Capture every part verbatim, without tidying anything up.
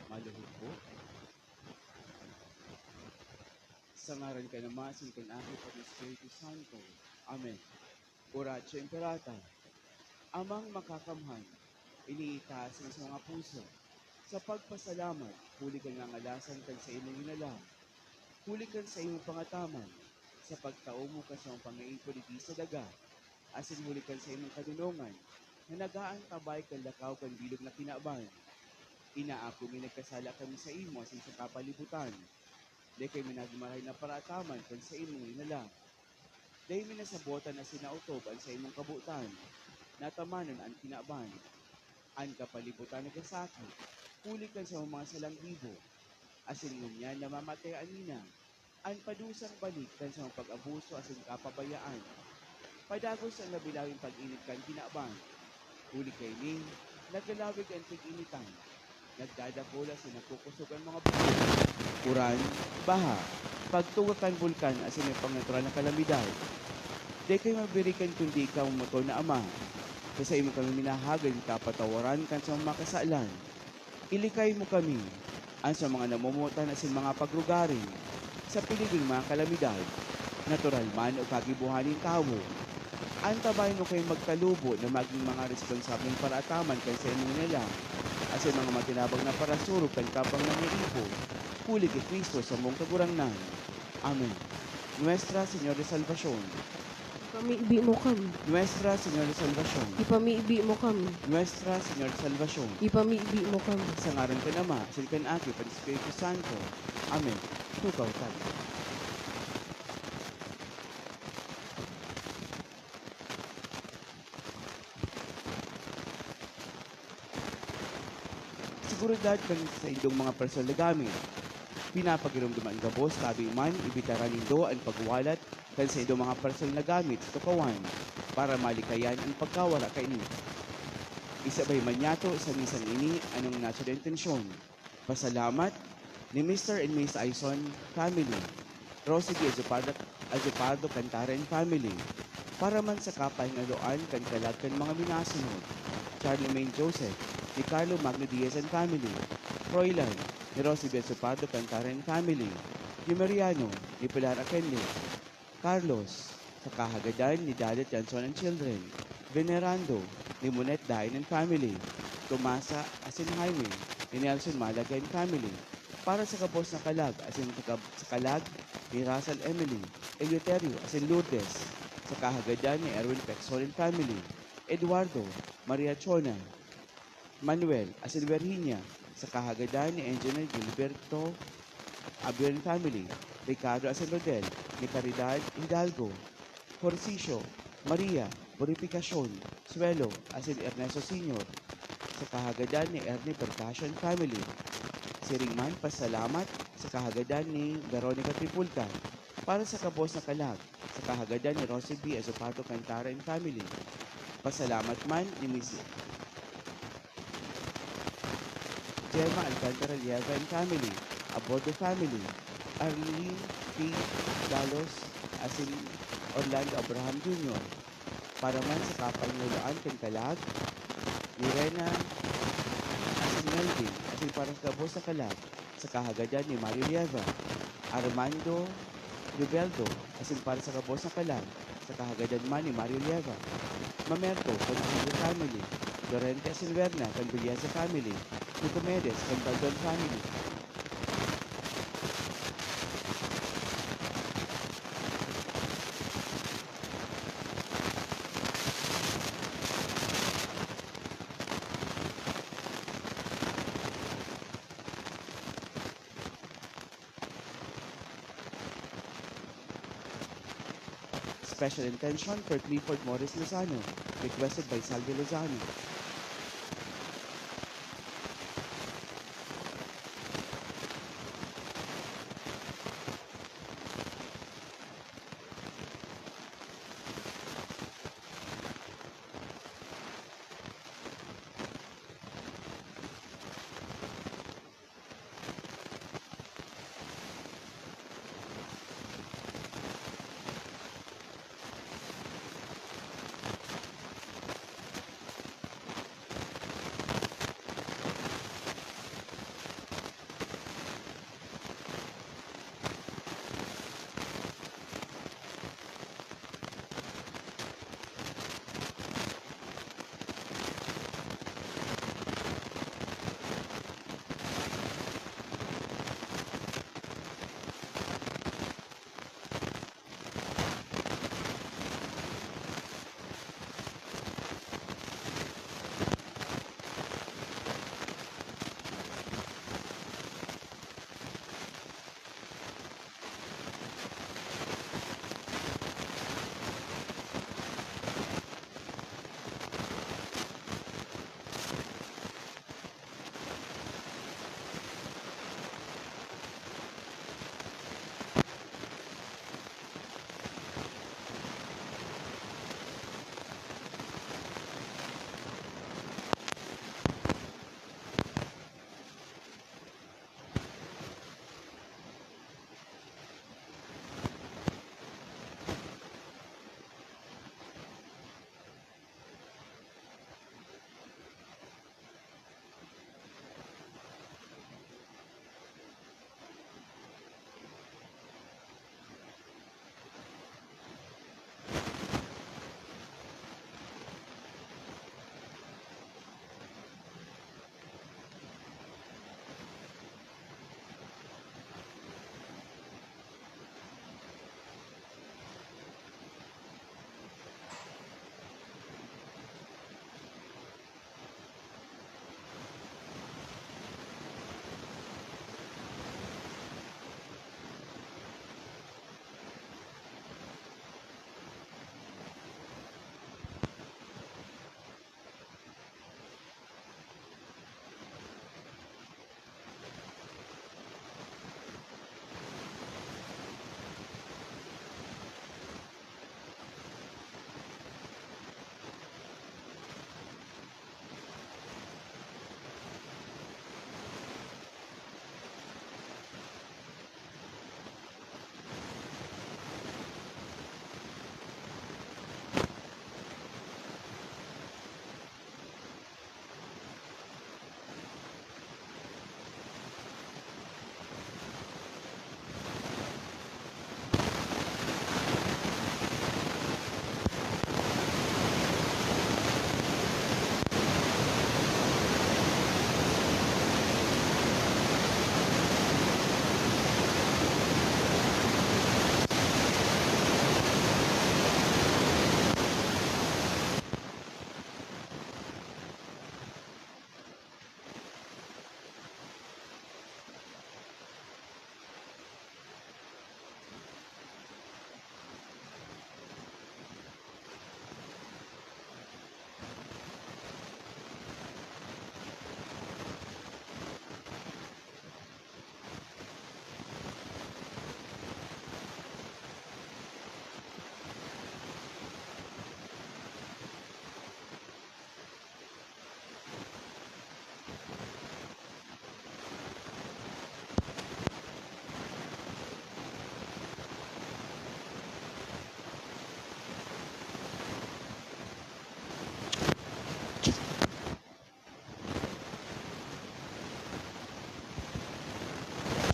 Maluhod po. Sa ngaran kan Ama, asin kan Anak, asin kan Espiritu Santo. Amen. Oratio Imperata. Amang Makakamhan, iniitaas mo sa mga puso, sa pagpasalamat, huli kan ngangalasan kan saimong hinalang, huli kan saimong pangataman, sa pagtao mo kan saimong pangaipon digdi sa daga, asin huli kan saimong kadonongan, na nag-aantabay kan lakaw kan bilog na kinaban. Inaako mi nagkasala kami saimo asin sa kapalibutan. Dai kami nagin marahay na paraataman kan saimong linala. Dai mi nasabotan asin naotob an saimong kabotan. Natamanon an kinaban. An kapalibutan nagasakit, huli kan sa mga salang gibo. Asin ngunyan namamatay an ina, an padusang balik kan sa mga pag-abuso asin kapabayaan. Padagos an labi-labing pag-init kan kinaban. Huli kaini, naglalawig an tig-initan, nagdadakula asin nagkukosog an mga bundok, uran, baha, pagtuga kan bulkan asin iba pang natural na kalamidad. Dai kayo mabirikan kundi ikaw, moton na Ama. Sa saimo kami minahagad nin kapatawaran kan sa mga kasalan. Ilikay mo kami, an sa mga namomotan asin mga pagrugaring, sa peligro nin mga kalamidad, natural man o kagibohan nin tawo. Antabayan mo kami magkalubo na magin mga responsableng paraataman kan saimong hinalang, asin mga matinabang na parasurog kan kapwa mong mga ipo, huli ki Cristo samong Kagurangnan. Amen. Nuestra Señora de Salvacion. Ipamibi mo kami. Nuestra Señora de Salvacion. Ipamibi mo kami. Nuestra Señora de Salvacion. Ipamibi mo kami. Sa ngaran kan Ama, asin kan Aki, kan Espiritu Santo. Amen. Tukaw tayo. Seguridad kan saindong mga personal na gamit. Pinapagiromdom an gabos, tabi man, ibitaran nindo an pagwalat kan saindong mga personal na gamit sa tukawan para malikayan an pagkawara kaini. Isabay man niyato sa misang ini an nasuyang intensyon. Pasalamat ni Mister and Miss Aison family, Rosie B. Azupardo, Azupardo Cantara and family, para man sa kapahingaloan kan kalag kan mga minasunod, Charlemagne Joseph, ni Carlo Magno Diaz and family, Froilan, ni Rosie B. Azupardo Cantara and family, Yumeriano, ni Pilar Aquende, Carlos, sa kahagadan ni Dalit Johnson and children, Venerando, ni Monet Dain and family, Tomasa asin Jaime, ni Nelson Malaga and family, para sa gabos na kalag asin sa gab-, sa kalag ni Russell Emily, Eleuterio asin Lourdes, sa kahagadan ni Erwin Pexon and family, Eduardo, Maria Chona, Manuel asin Virginia, sa kahagadan ni Engineer Gilberto Abion family, Ricardo asin Rodel, ni Caridad Hidalgo, Horcisio, Maria, Purificacion, Suelo asin Ernesto Senior, sa kahagadan ni Ernie Percacion family. Siring man pasalamat sa kahagadan ni Veronica Tripulta, para sa gabos na kalag, sa kahagadan ni Rosie B. Azupardo Cantara and family. Pasalamat man ni Miss Gemma Alcantara Lieva and family, Abordo family, Arlene P. Dalos asin Orlando Abraham Junior, para man sa kapahingaloan kan kalag ni Rena asin Melvin, asin para sa gabos na kalag, sa kahagadan ni Mario Lieva, Armando Rebeldo, asin para sa gabos na kalag, sa kahagadan man ni Mario Lieva, Mamerto kan Aguirre family, Llorente asin Werna kan Villese family, Nicomedes kan Baldon family. Special intention for Clifford Morris Lozano, requested by Salvi Lozano.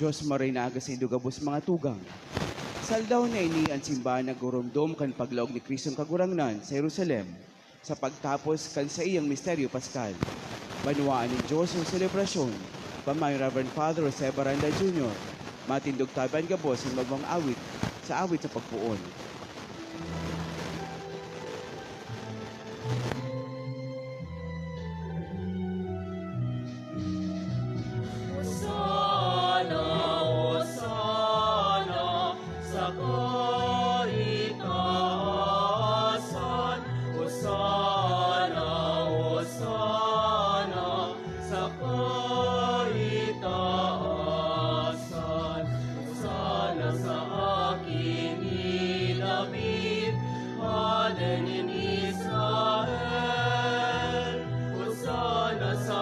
Diyos, maray na aga saindo gabos mga tugang. Sa aldaw na ini, an simbahan nagruromdom kan paglaog ni Cristong Kagurangnan sa Jerusalem, sa pagtapos kan saiyang misteryo paskal. Banwaan nin Diyos ang selebrasyon. Pamayo ni Reverend Father Jose Baranda Junior, matindog tabi an gabos nin magmang awit sa awit sa pagpoon. Hosanna, Hosanna sa kaitaasan. Hosanna, Hosanna sa kaitaasan. Hosanna sa Aki ni David, Hade nin Israel. Hosanna sa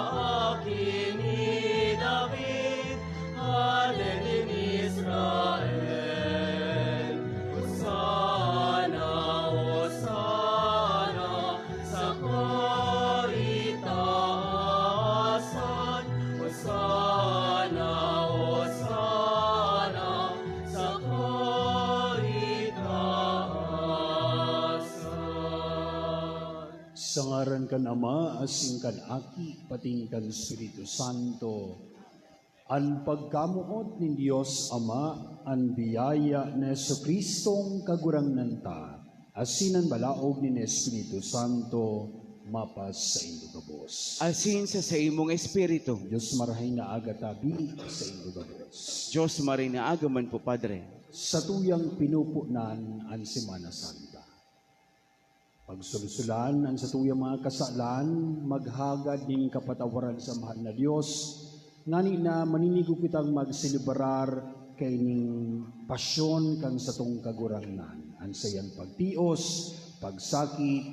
Aki ni David, Hade nin Israel. Hosanna, Hosanna sa kaitaasan. Hosanna, Hosanna sa kaitaasan. Sa ngaran kan Ama, asin kan Aki, patin kan Espiritu Santo. An pagkamoot nin Dios Ama, an biyaya ni Jesu-Cristong Kagurangnan ta, asin an balaog nin Espiritu Santo, mapasaindo gabos. Asin sa saimong espiritu. Dios, marahay na aga tabi saindo gabos. Dios, marahay na aga man po, Padre. Satuyang pinupunan an Semana Santa. Pagsolsolan an satuyang mga kasalan, maghagad nin kapatawaran sa mahal na Dios, ngani na maninigo kitang magselebrar kaining pasyon kan satong Kagurangnan, an saiyang pagtios, pagsakit,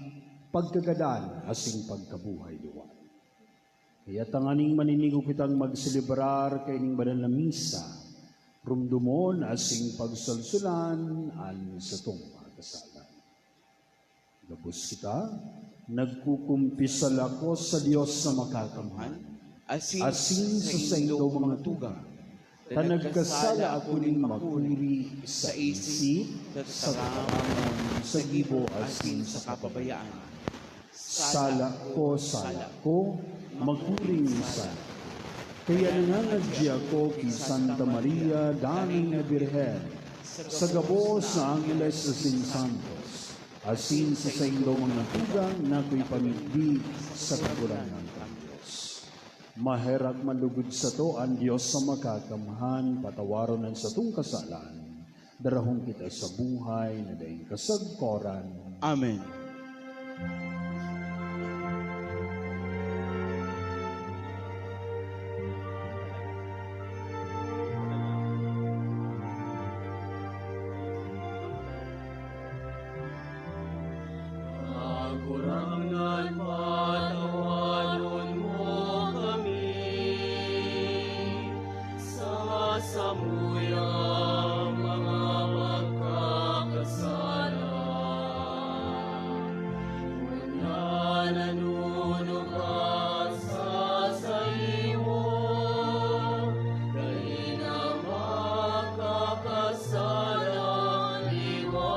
pagkagadan, asin pagkabuhay liwat. Kaya tanganing maninigo kitang magselebrar kaining banal na misa, rumdomon asin pagsolsolan an satong mga kasalan. Gabos kita, nagkukumpisal ako sa Dios na makakamhan, asin sa saindong mga tugang, ta nagkasala ako nin makuri sa isip, sa tataramon, sa gibo, asin sa kapabayaan. Sala ko, sala ko, makuring sala. Kaya nangangadyi ako ki Santa Maria, Danay na Birhen, sa gabos na angheles asin santos, asin sa saindong mga tugang na akoy pamigdi sa Kagurangnan kan Dios. Maherak man lugod sato an Dios na makakamhan patawaron an satong kasalan, darahon kita sa buhay na daing kasagkoran. Amen. Kagurangnan, patawanon mo kami sa samuyang mga pagkakasala. Ngunyan nanunugat sa saimo, dai na makakasalang liwat.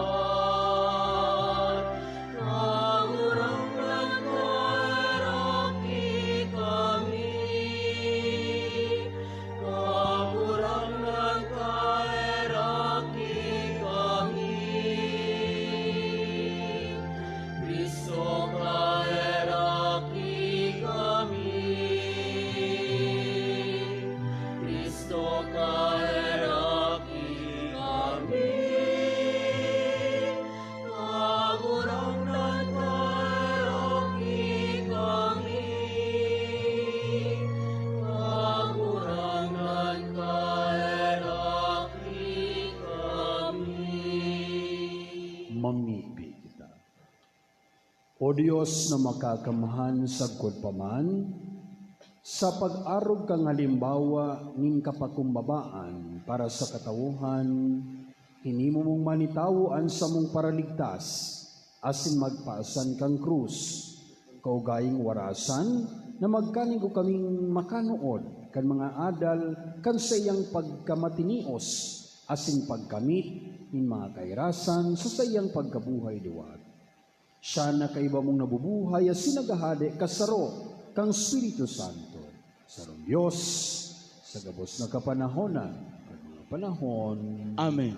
Kagurangnan, kaheraki kami. Kagurangnan, kaheraki kami. Cristo, kaheraki kami. Cristo, kaheraki kami. Kagurangnan, kaheraki kami. Kagurangnan, kaheraki kami. Mamibi kita. O Dios na makakamhan, sagkod pa man, sa pag-arog kang halimbawa nin kapakumbabaan para sa katawhan, hinimo mong manitawo an samong Paraligtas asin magpaasan kan krus, kaugayong warasan na magkanigo kaming makanood kan mga adal kan saiyang pagkamatinios asin pagkamit nin mga kairasan sa saiyang pagkabuhay liwat. Siya na kaiba mong nabubuhay asin naghahade kasaro kan Espiritu Santo, sarong Dios, sa gabos na kapanahonan kan mga panahon. Amen.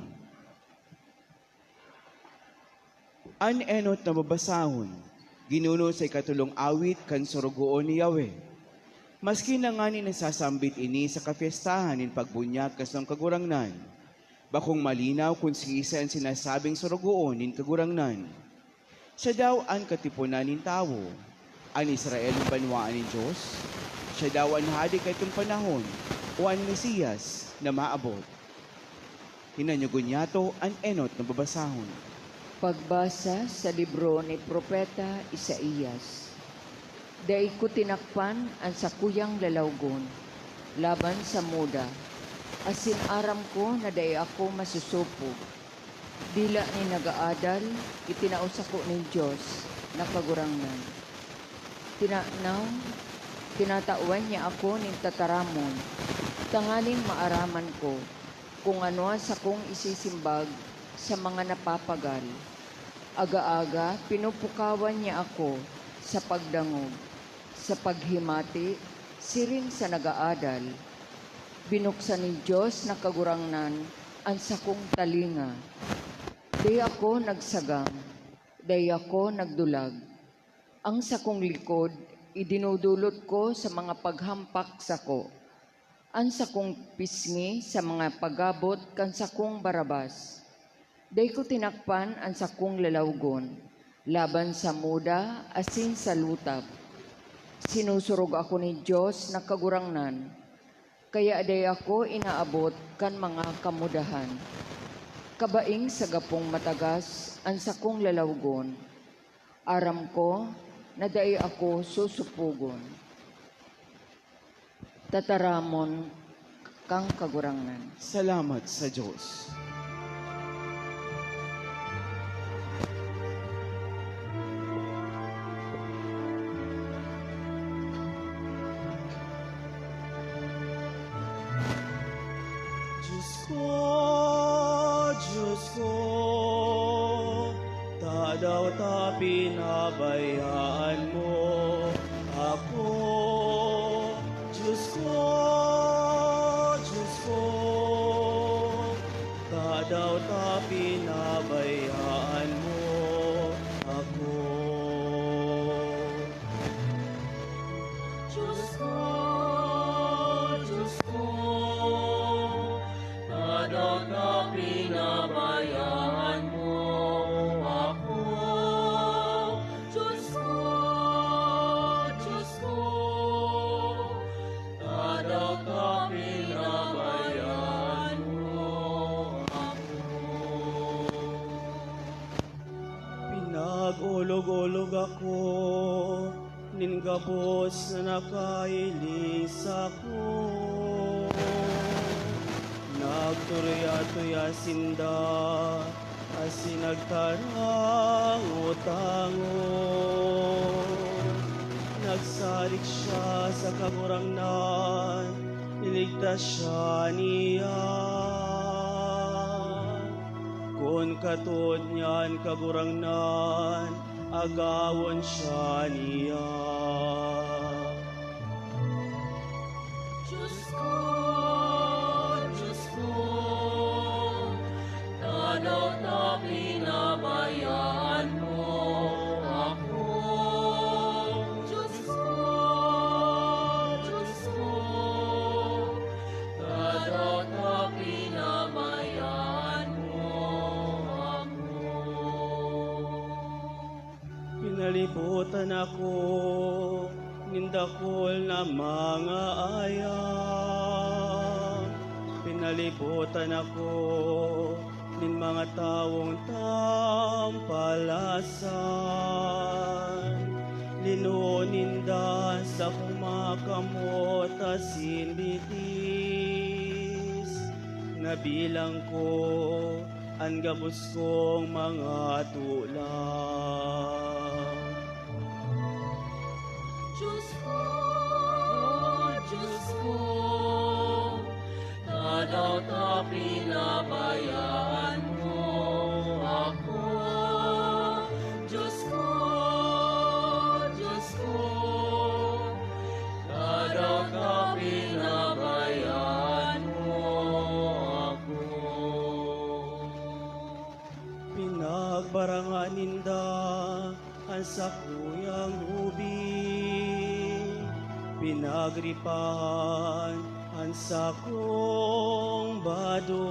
An enot na babasahon, ginuno sa ikatolong awit kan Sorogoon ni Yahweh. Maski na ngani nasasambit ini sa kapyestahan nin pagbunyag kan sarong Kagurangnan, bakong malinaw kun siisay an sinasabing sorogoon nin Kagurangnan. Siya daw an katiponan nin tawo, an Israel an banwaan nin Dios. Siya daw an hade kaitong panahon, o an Mesias na maabot. Hinanyogon niyato an enot na babasahon. Pagbasa sa libro ni Propeta Isaias. Dai ko tinakpan an sakuyang lalawgon laban sa muda, asin aram ko na dai ako masusupog. Dila nin nagaadal, itinao sako nin Dios na Kagurangnan. Tinanaw, tinatawan niya ako nin tataramon, tanganing maaraman ko kun ano an sakong isisimbag sa mga napapagal. Aga-aga, pinupukawan niya ako sa pagdangog, sa paghimati, siring sa nagaadal. Binuksan nin Dios na Kagurangnan an sakong talinga. Dai ako nagsagang, dai ako nagdulag. Ang sakong likod idinudulot ko sa mga paghampak sako, an sakong pisngi sa mga pag-abot kan sakong barabas. Dai ko tinakpan an sakong lalawgon laban sa muda asin sa lutab. Sinusurog ako nin Dios na Kagurangnan, kaya dai ako inaabot kan mga kamudahan. Kabaing sa gapong matagas an sakong lalawgon. Aram ko na dai ako susupogon. Tataramon kan Kagurangnan. Salamat sa Dios. Diyos ko, Diyos ko, tadaw ta pinabayaan mo ako? Diyos ko, Diyos ko, tadaw ta pinabayaan mo ako? Diyos ko, Diyos ko, tadaw ta pinabayaan mo ako? Diyos ko, Diyos ko, tadaw ta pinabayaan mo ako? Pinag-olog-olog ako nin gabos na nakahiling sako. Nagturuya-tuya sinda asin nagtarangot-tangot. Nagsarig siya sa Kagurangnan, iligtas siya niya. Kun katood niya an Kagurangnan, agawon siya niya. Diyos ko, Diyos ko, tadaw ta pinabayaan mo ako? Diyos ko, Diyos ko, tadaw ta pinabayaan mo ako? Pinalibutan ako nin dakul na mga ayam. Pinalibutan ako nin mga tawong tampalasan. Linuhon ninda sa kumakamot asin bitis. Nabilang ko an gabos kong mga tulang. Diyos ko, Diyos ko, Sakuyang gubing, pinagripahan an sakong bado.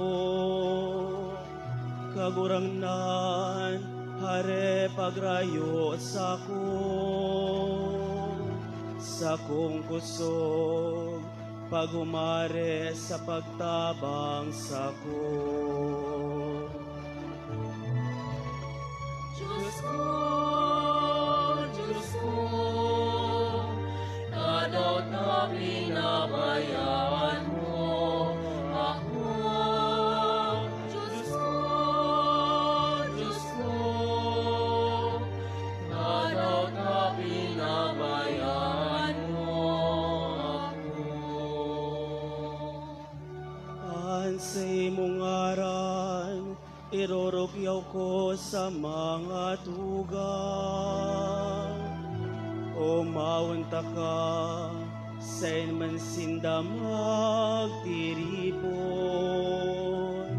Kagurangnan, hare pagrayo sako, sakong kusog, pag-umare sa pagtabang sako. Diyos ko, Diyos ko, tadaw ta pinabayaan mo ako? Diyos ko, Diyos ko, tadaw ta pinabayaan mo ako? An saimong ngaran, irorogyaw ko sa mga tugang. Omawon taka, saen man sinda magtiripon.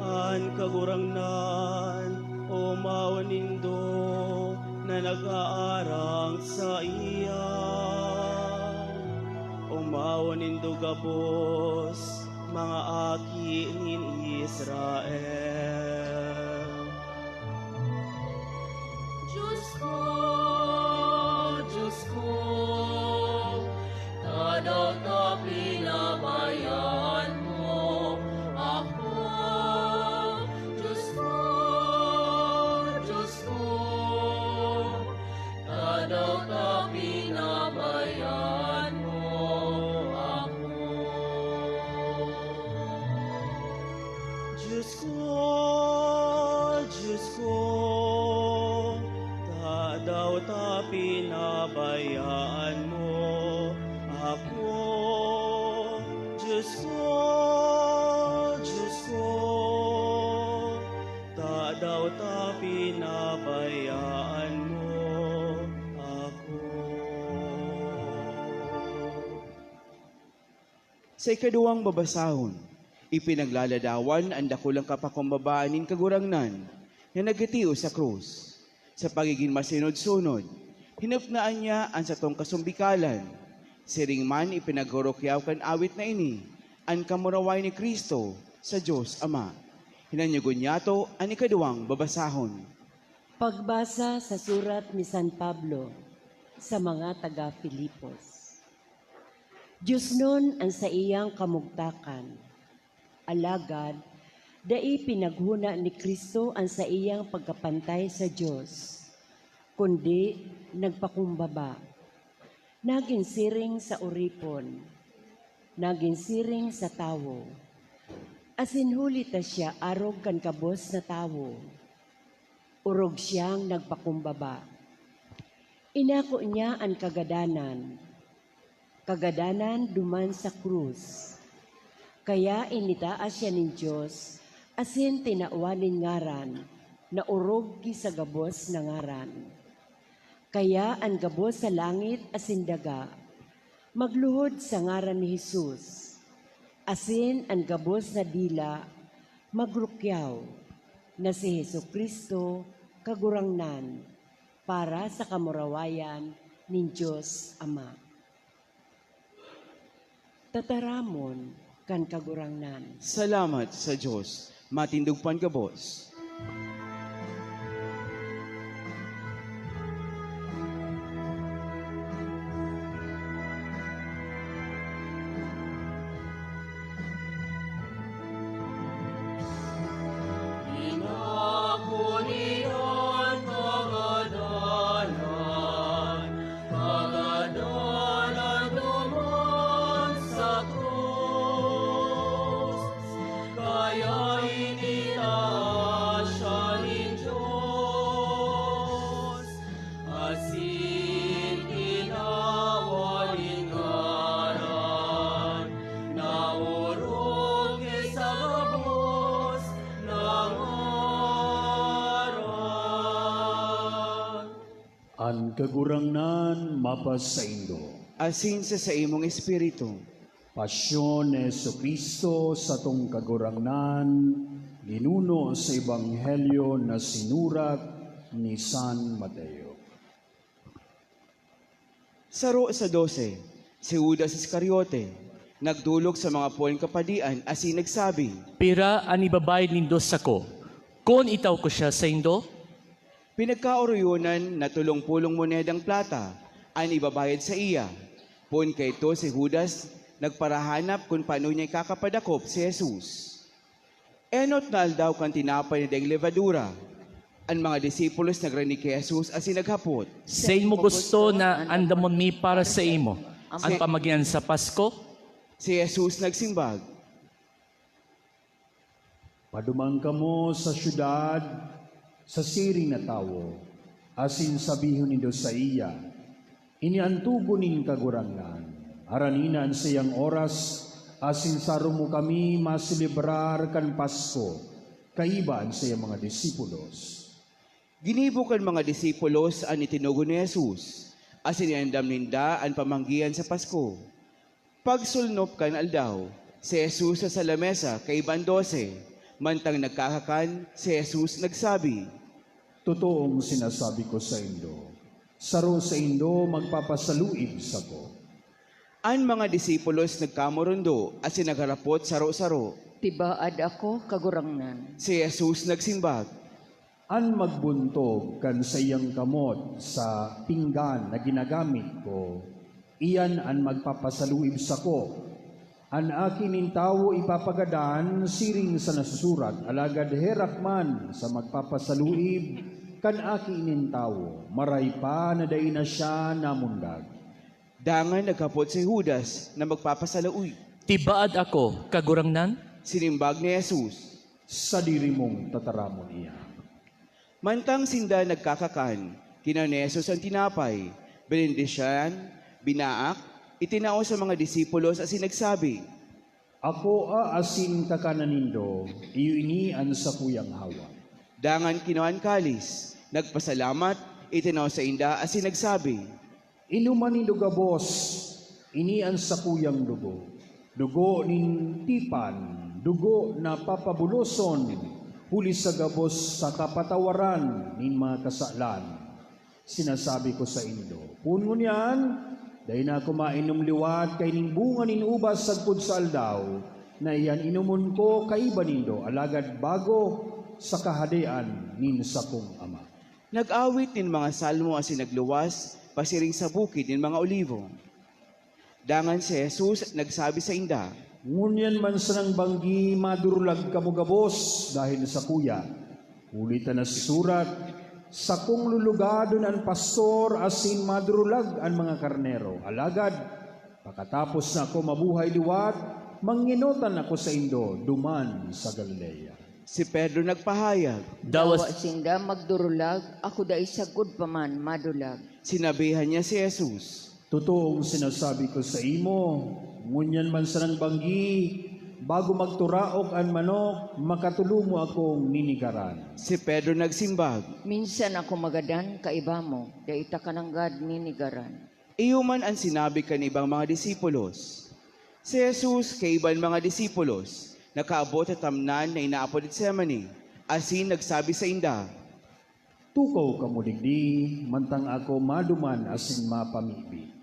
An Kagurangnan, omawon nindo na nag-aarang saiya. Omawon nindo gabos, mga aki nin Israel. Diyos ko, Diyos ko, tadaw ta pinabayaan mo ako? Diyos ko, Diyos ko, tadaw ta pinabayaan mo ako? Diyos ko, Diyos ko, tadaw ta pinabayaan mo ako? Diyos ko, Diyos ko, tadaw ta pinabayaan mo ako? Sa ikaduwang babasahon, ipinaglaladawan an dakulang kapakumbabaan nin Kagurangnan na nagtitios sa krus. Sa pagigin masunod-sunod, hinuknaan niya an satong kasumbikalan. Siring man ipinagurukyaw kan awit na ini an kamurawayan ni Cristo sa Dios Ama. Hinanyogon niyato an ikaduwang babasahon. Pagbasa sa surat ni San Pablo sa mga taga Filipos. Diosnon an saiyang kamugtakan, alagad dai pinaghona ni Cristo an saiyang pagkapantay sa Dios, kundi nagpakumbaba. Nagin siring sa oripon, nagin siring sa tawo, asin huli ta siya arog kan gabos na tawo, orog siyang nagpakumbaba. Inako niya an kagadanan, kagadanan duman sa krus. Kaya initaas siya nin Dios asin tinawan nin ngaran na orog ki sa gabos na ngaran. Kaya an gabos sa langit asin daga magluhod sa ngaran ni Jesus, asin an gabos na dila magrukyaw na si Jesu-Cristo Kagurangnan, para sa kamurawayan nin Dios Ama. Tataramon kan Kagurangnan. Salamat sa Dios. Matindog pang gabos. Inako niyan kagadanan, kagadanan duman sa krus. Kaya initaas siya nin Dios, asin tinawan nin ngaran na orog ki sa gabos na ngaran. An Kagurangnan mapasaindo. Asin sa saimong espiritu. Pasyon ni Jesu-Cristo, satong Kagurangnan, ginuno sa Ebanghelyo na sinurat ni San Mateo. Saro sa dose, si Judas Iscariote, nagdolok sa mga puon kapadian asin nagsabi, "Pira an ibabayad nindo sako, kun itao ko siya saindo?" Pinagkaoroyonan na tolong pulong monedang plata an ibabayad saiya. Poon kaidto, si Judas nagparahanap kun pano niya ikakapadakop si Jesus. Enot na aldaw kan tinapay na daing lebadura. An mga disipulos nagranig ki Jesus asin naghapot, "Saimo gusto na andamon mi para saimo an pamagian sa Pasko?" Si Jesus nagsimbag, "Paduman kamo sa syudad sa siring na tawo, asin sabihon nindo saiya, 'Ini an togon nin Kagurangnan, harani na an saiyang oras, asin saro mo kami maselebrar kan Pasko kaiba an saiyang mga disipulos.'" Ginibo kan mga disipulos an itinugon ni Jesus, asin inandam ninda an pamanggihan sa Pasko. Pagsulnop kan aldaw, si Jesus sa lamesa kaiba an dose. Mantang nagkakakan, si Jesus nagsabi, "Totoong sinasabi ko saindo, saro saindo magpapasaluib sako." An mga disipulos nagkamorundo asin nagharapot saro-saro, "Tibaad ako, Kagurangnan?" Si Jesus nagsimbag, "An magbuntog kan saiyang kamot sa pinggan na ginagamit ko, iyan an magpapasaluib sako. An Aki nin Tawo ipapagadan siring sa nasusurat, alagad herak man sa magpapasaluib kan Aki nin Tawo, maray pa na dai na siya namundag." Dangan naghapot si Judas na magpapasaluib, "Tibaad ako, Kagurangnan?" Sinimbag ni Jesus, "Sadiri mong tataramon iyan." Mantang sinda nagkakakan, kinua ni Jesus an tinapay, benendisyon, binaak, itinao sa mga disipulos asin nagsabi, "Akoa asin kakanan nindo, iyo ini an sakuyang hawak." Dangan kinua an kalis, nagpasalamat, itinao sainda asin nagsabi, "Inoma nindo gabos, ini an sakuyang dugo, dugo nin tipan, dugo na papabuloson huli sa gabos sa kapatawaran nin mga kasalan. Sinasabi ko saindo, poon ngunyan, dai na ako mainom liwat kaining bunga nin ubas sagkod sa aldaw na iyan inomon ko kaiba nindo, alagad bago sa Kahadean nin sakong Ama." Nag-awit nin mga salmo asin nagluwas pasiring sa Bukid nin mga Olivo. Dangan si Jesus nagsabi sainda, "Ngunyan man sanang banggi madurulag kamo gabos dahel sakuya. Huli ta nasusurat, 'Sakong lulugadon an pastor asin madurulag an mga karnero.' Alagad, pakatapos na ako mabuhay liwat, mangenotan ako saindo duman sa Galilea." Si Pedro nagpahayag, "Dawa sinda magdurulag, ako dai sagkod pa man madulag." Sinabihan niya si Jesus, "Totoong sinasabi ko saimo, ngunyan man sanang banggi, bago magturaok an manok, makatolo mo akong ninigaran." Si Pedro nagsimbag, "Minsan ako magadan kaiba mo, dai ta ka nanggad ninigaran." Iyo man an sinabi kan ibang mga disipulos. Si Jesus kaiba an mga disipulos nakaabot sa tamnan na inaapod Getsemani, asin nagsabi sainda, "Tukaw kamo digdi, mantang ako maduman asin mapamibi."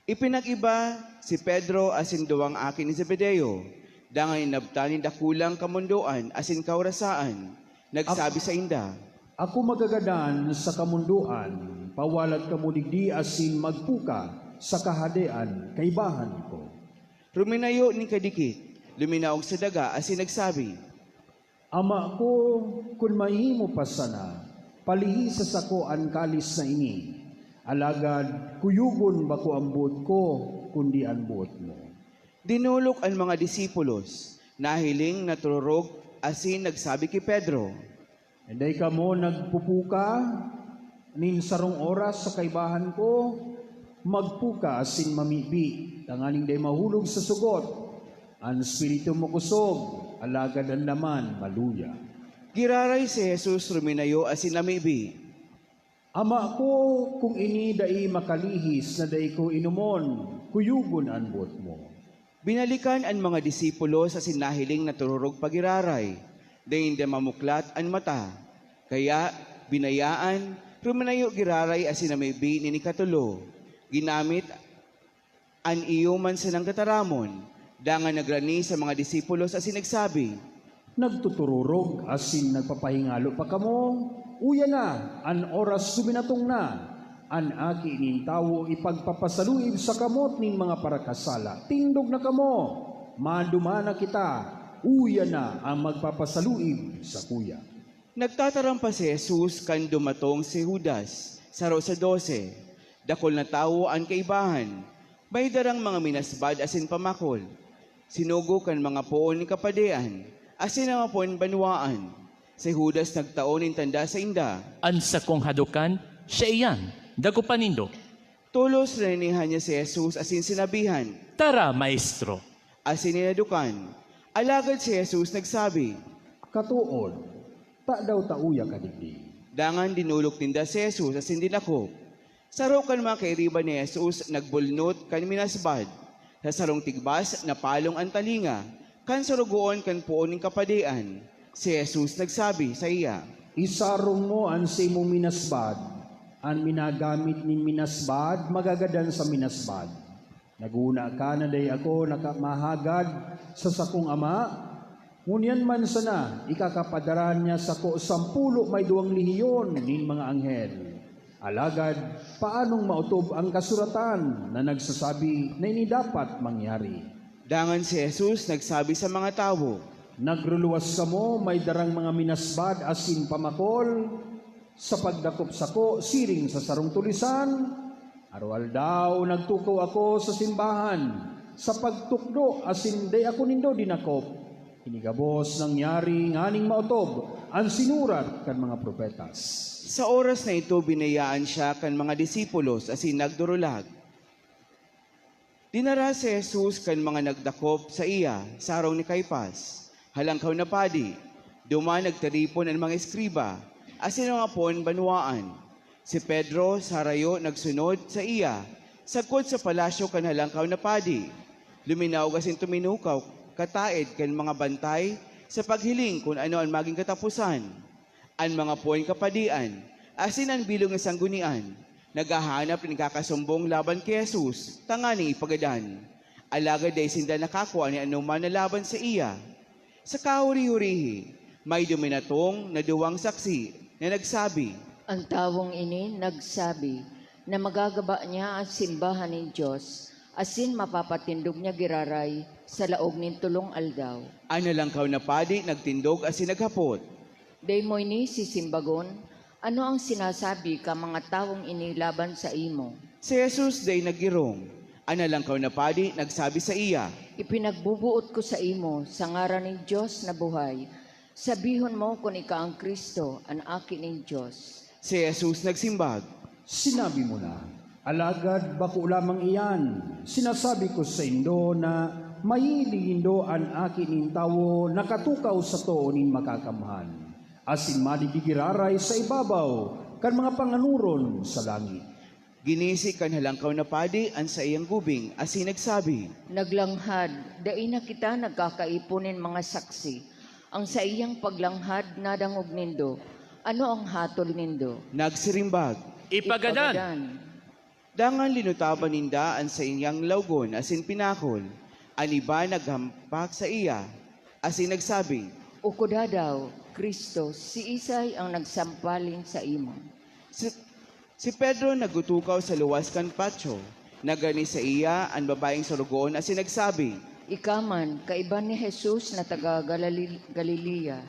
Ipinag-iba si Pedro asin duwang aki ni Zebedeo, dangan inabtan nin dakulang kamondoan asin kaorasaan. Nagsabi sainda, "Ako magagadan sa kamondoan, pawalat kamo digdi asin magpuka sa kahadean kaibahan ko." Ruminayo nin kadikit, luminaog sa daga asin nagsabi, "Ama ko, kun mahimo pa sana, palihi sa sako an kalis na ini. Alagad kuyogon bako an boot ko, kundi an boot mo." Dinolok an mga disipulos, nahiling, natururog, asin nagsabi ki Pedro, "Dai kamo nagpupuka nin sarong oras sa kaibahan ko? Magpuka asin mamibi, tanganing dai mahulog sa sugot. An espiritu makosog, alagad an laman maluya." Giraray si Jesus ruminayo asin namibi, "Ama ko, kun ini dai makalihis na dai ko inomon, kuyogon an boot mo." Binalikan an mga disipulos asin nahiling na tururog pa giraray, dai ninda mamuklat an mata. Kaya, binayaan, ruminayo giraray asin namibi nin ikatulo. Ginamit an iyo man sanang tataramon, dangan nagrani sa mga disipulos asin nagsabi, "Nagtutururog asin nagpapahingalo pa kamo? Uya na, an oras duminatong na. An Aki nin Tawo ipagpapasaluib sa kamot nin mga parakasala. Tindog na kamo! Maduman na kita! Uya na an magpapasaluib sakuya!" Nagtataram pa si Jesus kan dumatong si Judas, saro sa dose. Dakul na tawo an kaibahan, may darang mga minasbad asin pamakol. Sinugo kan mga poon nin kapadean asin an mga poon banwaan. Si Judas nagtao nin tanda sainda. "An sakong hadokan, siya iyan. Dagopan nindo." Tolos rinihan niya si Jesus asin sinabihan, "Tara, Maestro." Asin hinadokan. Alagad si Jesus nagsabi, "Katood, tadaw ta uya ka digdi?" Dangan dinolok ninda si Jesus asin dinakop. Saro kan mga kairiba ni Jesus nagbulnot kan minasbad. Sa sarong tigbas, napalong an talinga kan sorogoon kan poon nin kapadean. Si Jesus nagsabi saiya, "Isarong mo an saimong minasbad. An minagamit nin minasbad, magagadan sa minasbad. Naguna ka na dai ako naka-, mahagad sa sakong Ama? Ngunyan man sana, ikakapadara niya sako sampulo may duwang lehiyon nin mga anghel. Alagad, paanong maotob an kasuratan na nagsasabi na ini dapat mangyari?" Dangan si Jesus nagsabi sa mga tawo, "Nagruluwas kamo, may darang mga minasbad asin pamakol, sa pagdakop sako siring sa sarong tulisan? Aroaldaw, nagtukaw ako sa simbahan sa pagtukdo asin dai ako nindo dinakop. Ini gabos nangyari nganing maotob an sinurat kan mga propetas." Sa oras na ito, binayaan siya kan mga disipulos asin nagdurulag. Dinara si Jesus kan mga nagdakop saiya sa harong ni Caifas, Halangkaw na Padi. Duman nagtiripon an mga eskriba asin an mga poon banwaan. Si Pedro sa harayo nagsunod saiya sagkod sa palasyo kan Halangkaw na Padi. Luminaog asin tuminukaw kataed kan mga bantay sa paghiling kun ano an magin kataposan. An mga poon kapadean asin an bilog na sanggunian naghahanap nin ikakasumbong laban ki Jesus tanganing ipagadan. Alagad dai sinda nakakua nin anoman na laban saiya. Sa kahuri-hurihi, may duminatong na duwang saksi na nagsabi, "An tawong ini nagsabi na magagaba niya an simbahan nin Dios asin mapapatindog niya giraray sa laog nin tolong aldaw." An Halangkaw na Padi nagtindog asin naghapot, "Dai mo ini sisimbagon? Ano ang sinasabi kan mga tawong ini laban saimo?" Si Jesus dai naggirong. An Halangkaw na Padi nagsabi saiya, "Ipinagboboot ko saimo sa ngaran nin Dios na buhay, sabihon mo kun ika an Cristo, an Aki nin Dios." Si Jesus nagsimbag, "Sinabi mo na, alagad bako lamang iyan. Sinasabi ko saindo na mahihiling nindo an Aki nin Tawo nakatukaw sa too nin Makakamhan, asin madigdi giraray sa ibabaw kan mga panganoron sa langit." Ginisi kan Halangkaw na Padi an saiyang gubing asin nagsabi, "Naglanghad, dai na kita nagkakaipon nin mga saksi. Ang saiyang paglanghad nadangog nindo. Ano ang hatol nindo?" Nagsirimbag, "Ipagadan!" Ipagadan. Dangan linutaban ninda an saiyang lawgon asin pinakol. An iba naghampak saiya asin nagsabi, "Ukuda daw, Cristo, siisay ang nagsampal nin saimo?" Si, si Pedro nagtutukaw sa luwas kan patyo. Nagrani saiya an babaeng sorogoon asin nagsabi, "Ika man, kaiba ni Jesus na taga Galil-, Galilea."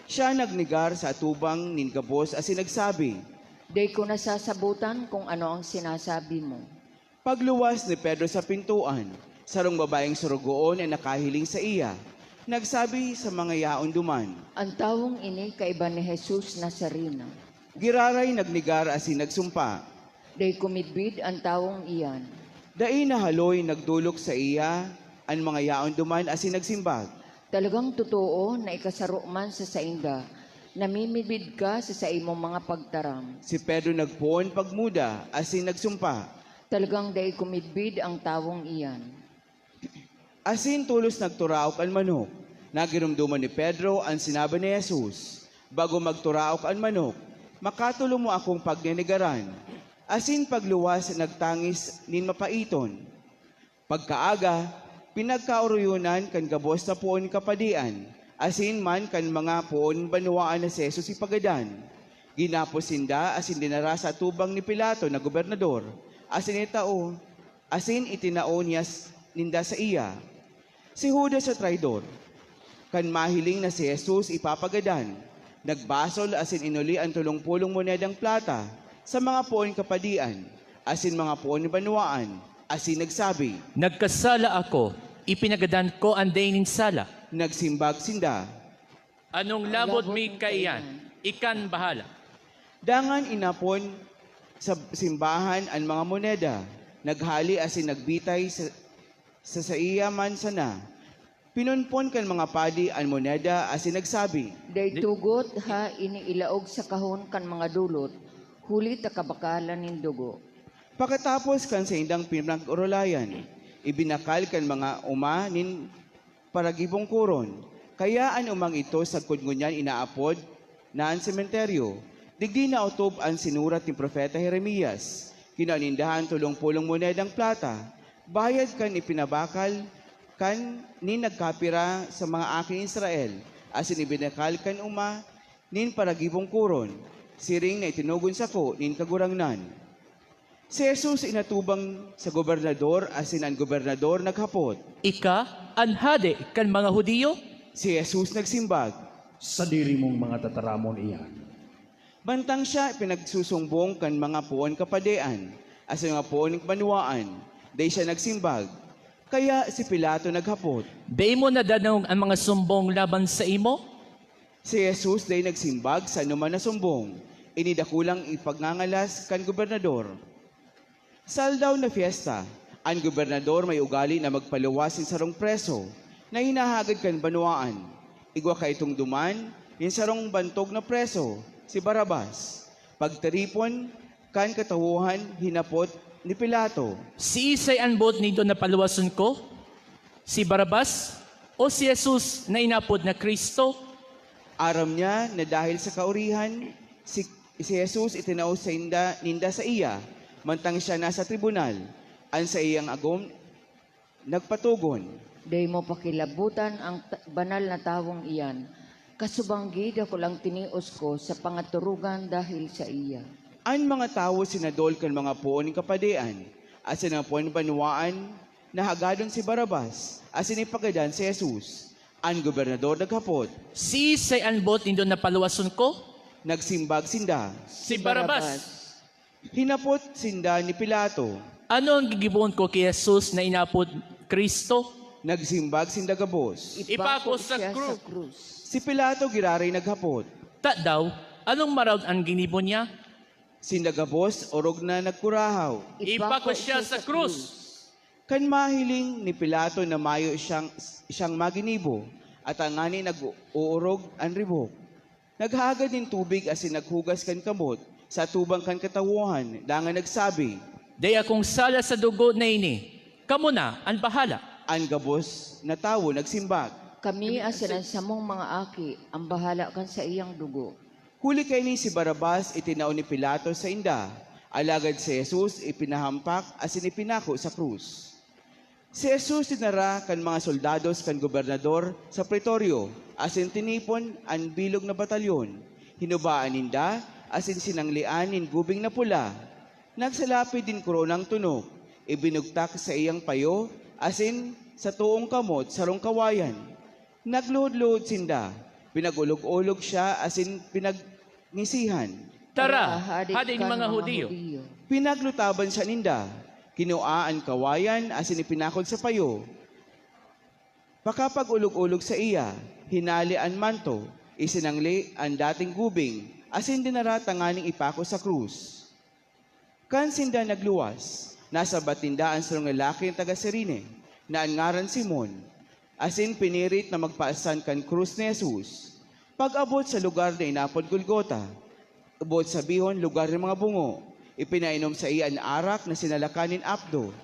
Siya nagnegar sa atubang nin gabos asin nagsabi, "Dai ko nasasabotan kun ano an sinasabi mo." Pagluwas ni Pedro sa pintoan, sarong babaeng sorogoon an nakahiling saiya. Nagsabi sa mga yaon duman, "An tawong ini kaiba ni Jesus Nazareno." Giraray nagnegar asin nagsumpa, "Dai ko midbid an tawong iyan." Dai nahaloy nagdolok saiya an mga yaon duman asin nagsimbag, "Talagang totoo na ika saro man sa sainda, namimidbid ka sa saimong mga pagtaram." Si Pedro nagpoon pagmuda asin nagsumpa, "Talagang dai ko midbid an tawong iyan." Asin tolos nagturaok an manok. Nagiromdoman ni Pedro an sinabi ni Jesus, "Bago magturaok an manok, makatolo mo akong pagnenegaran." asin pagluwas nagtangis nin mapaiton. Pagkaaga, pinagkaoroyonan kan gabos na poon kapadian, asin man kan mga poon banwaan na si Jesus ipagadan. Ginapos sinda asin dinara sa atubang ni Pilato na gobernador, asin itao, asin itinao niya s-, ninda saiya. Si Judas sa traidor. Kan mahiling na si Jesus ipapagadan, nagbasol asin inuli an tolong pulong monedang plata sa mga poon kapadian asin mga poon banwaan, asin nagsabi, "Nagkasala ako, ipinagadan ko an dai nin sala." Nagsimbag sinda, "Anong labot mi kaiyan? Ikan bahala." Dangan inapon sa simbahan an mga moneda, naghali asin nagbitay sa, sa saiya man sana. Pinunpon kan mga padi an moneda asin nagsabi, "Dai tugot ha ini ilaog sa kahon kan mga dolot, huli ta kabakalan nin dugo." Pakatapos kan saindang pinag-orolayan, ibinakal kan mga oma nin paragibong koron. Kaya an umang ito sagkod ngunyan inaapod na an sementeryo. Digdi naotob an sinurat ni Propeta Jeremias, "Kinua ninda an tolong pulong monedang plata, bayad kan ipinabakal kan nin nagkapira sa mga aki ni Israel, asin ibinakal kan oma nin paragibong koron, siring na itinugon sako nin Kagurangnan." Si Jesus inatubang sa gobernador asin an gobernador naghapot, "Ika an hade kan mga Judio?" Si Jesus nagsimbag, "Sadiri mong mga tataramon iyan." Mantang siya pinagsusumbong kan mga poon kapadean asin mga poon banwaan, dai siya nagsimbag. Kaya si Pilato naghapot, "Dai mo nadadangog an mga sumbong laban saimo?" Si Jesus dai nagsimbag sa anoman na sumbong. Ini dakulang ipagngangalas kan gobernador. Sa aldaw na fiesta, an gobernador may ugali na magpaluwas nin sarong preso na hinahagad kan banwaan. Igwa kaitong duman nin sarong bantog na preso, si Barrabas. Pagtiripon kan katawohan, hinapot ni Pilato, "Siisay an boot nindo na paluwason ko? Si Barrabas o si Jesus na inapod na Cristo?" Aram niya na dahil sa kaurihan, si, si Jesus itinao sainda, ninda saiya, mantang siya nasa tribunal. An saiyang agom nagpatogon, "Dai mo pakilabotan an t-, banal na tawong iyan, kasubang gid dakulang tinios ko sa pangaturugan dahil saiya." An mga tawo sinadol kan mga poon nin kapadean asin an poon banwaan na hagadon si Barrabas asin ipagadan si Jesus. An gobernador naghapot, "Siisay an boot nindo na paluwason ko?" Nagsimbag sinda, "Si Barrabas." Hinapot sinda ni Pilato, "Ano an gigibohon ko ki Jesus na inapod Cristo?" Nagsimbag sinda gabos, "Ipako sa krus." Si Pilato giraray naghapot, "Tadaw, anong maraot an ginibo niya?" Sinda gabos orog na nagkurahaw, "Ipako siya sa krus." Kan mahiling ni Pilato na mayo siyang, siyang maginibo, at tangani nag-oorog an ribok, naghagad nin tubig asin naghugas kan kamot sa atubang kan katawohan, dangan nagsabi, "Dai akong sala sa dugo na ini. Kamo na an bahala." An gabos na tawo nagsimbag, "Kami asin an samong mga aki an bahala kan saiyang dugo." Huli kaini, si Barrabas itinao ni Pilato sainda, alagad si Jesus ipinahampak asin ipinako sa krus. Si Jesus dinara kan mga soldados kan gobernador sa Pretorio asin tinipon an bilog na batalyon. Hinubaan ninda asin sinanglian nin gubing na pula. Nagsalapid nin koronang tunok, ibinugtak sa iyang payo asin sa toong kamot sarong kawayan. Nagluhod-luhod sinda, pinag-olog-olog siya asin pinagngisihan, "Tara, Hade nin mga Judio." Pinaglutaban siya ninda, kinua an kawayan asin ipinakol sa payo. Pakapag-olog-olog saiya, hinale an manto, isinangli an dating gubing, asin dinara tanganing ipako sa krus. Kan sinda nagluwas, nasabat ninda an sarong lalaki na taga Cirene, na an ngaran Simon, asin pinirit na magpasan kan krus ni Jesus. Pag-abot sa lugar na inapod Golgota, boot sabihon, lugar nin mga bungo, ipinainom saiya an arak na sinalakan nin apdo.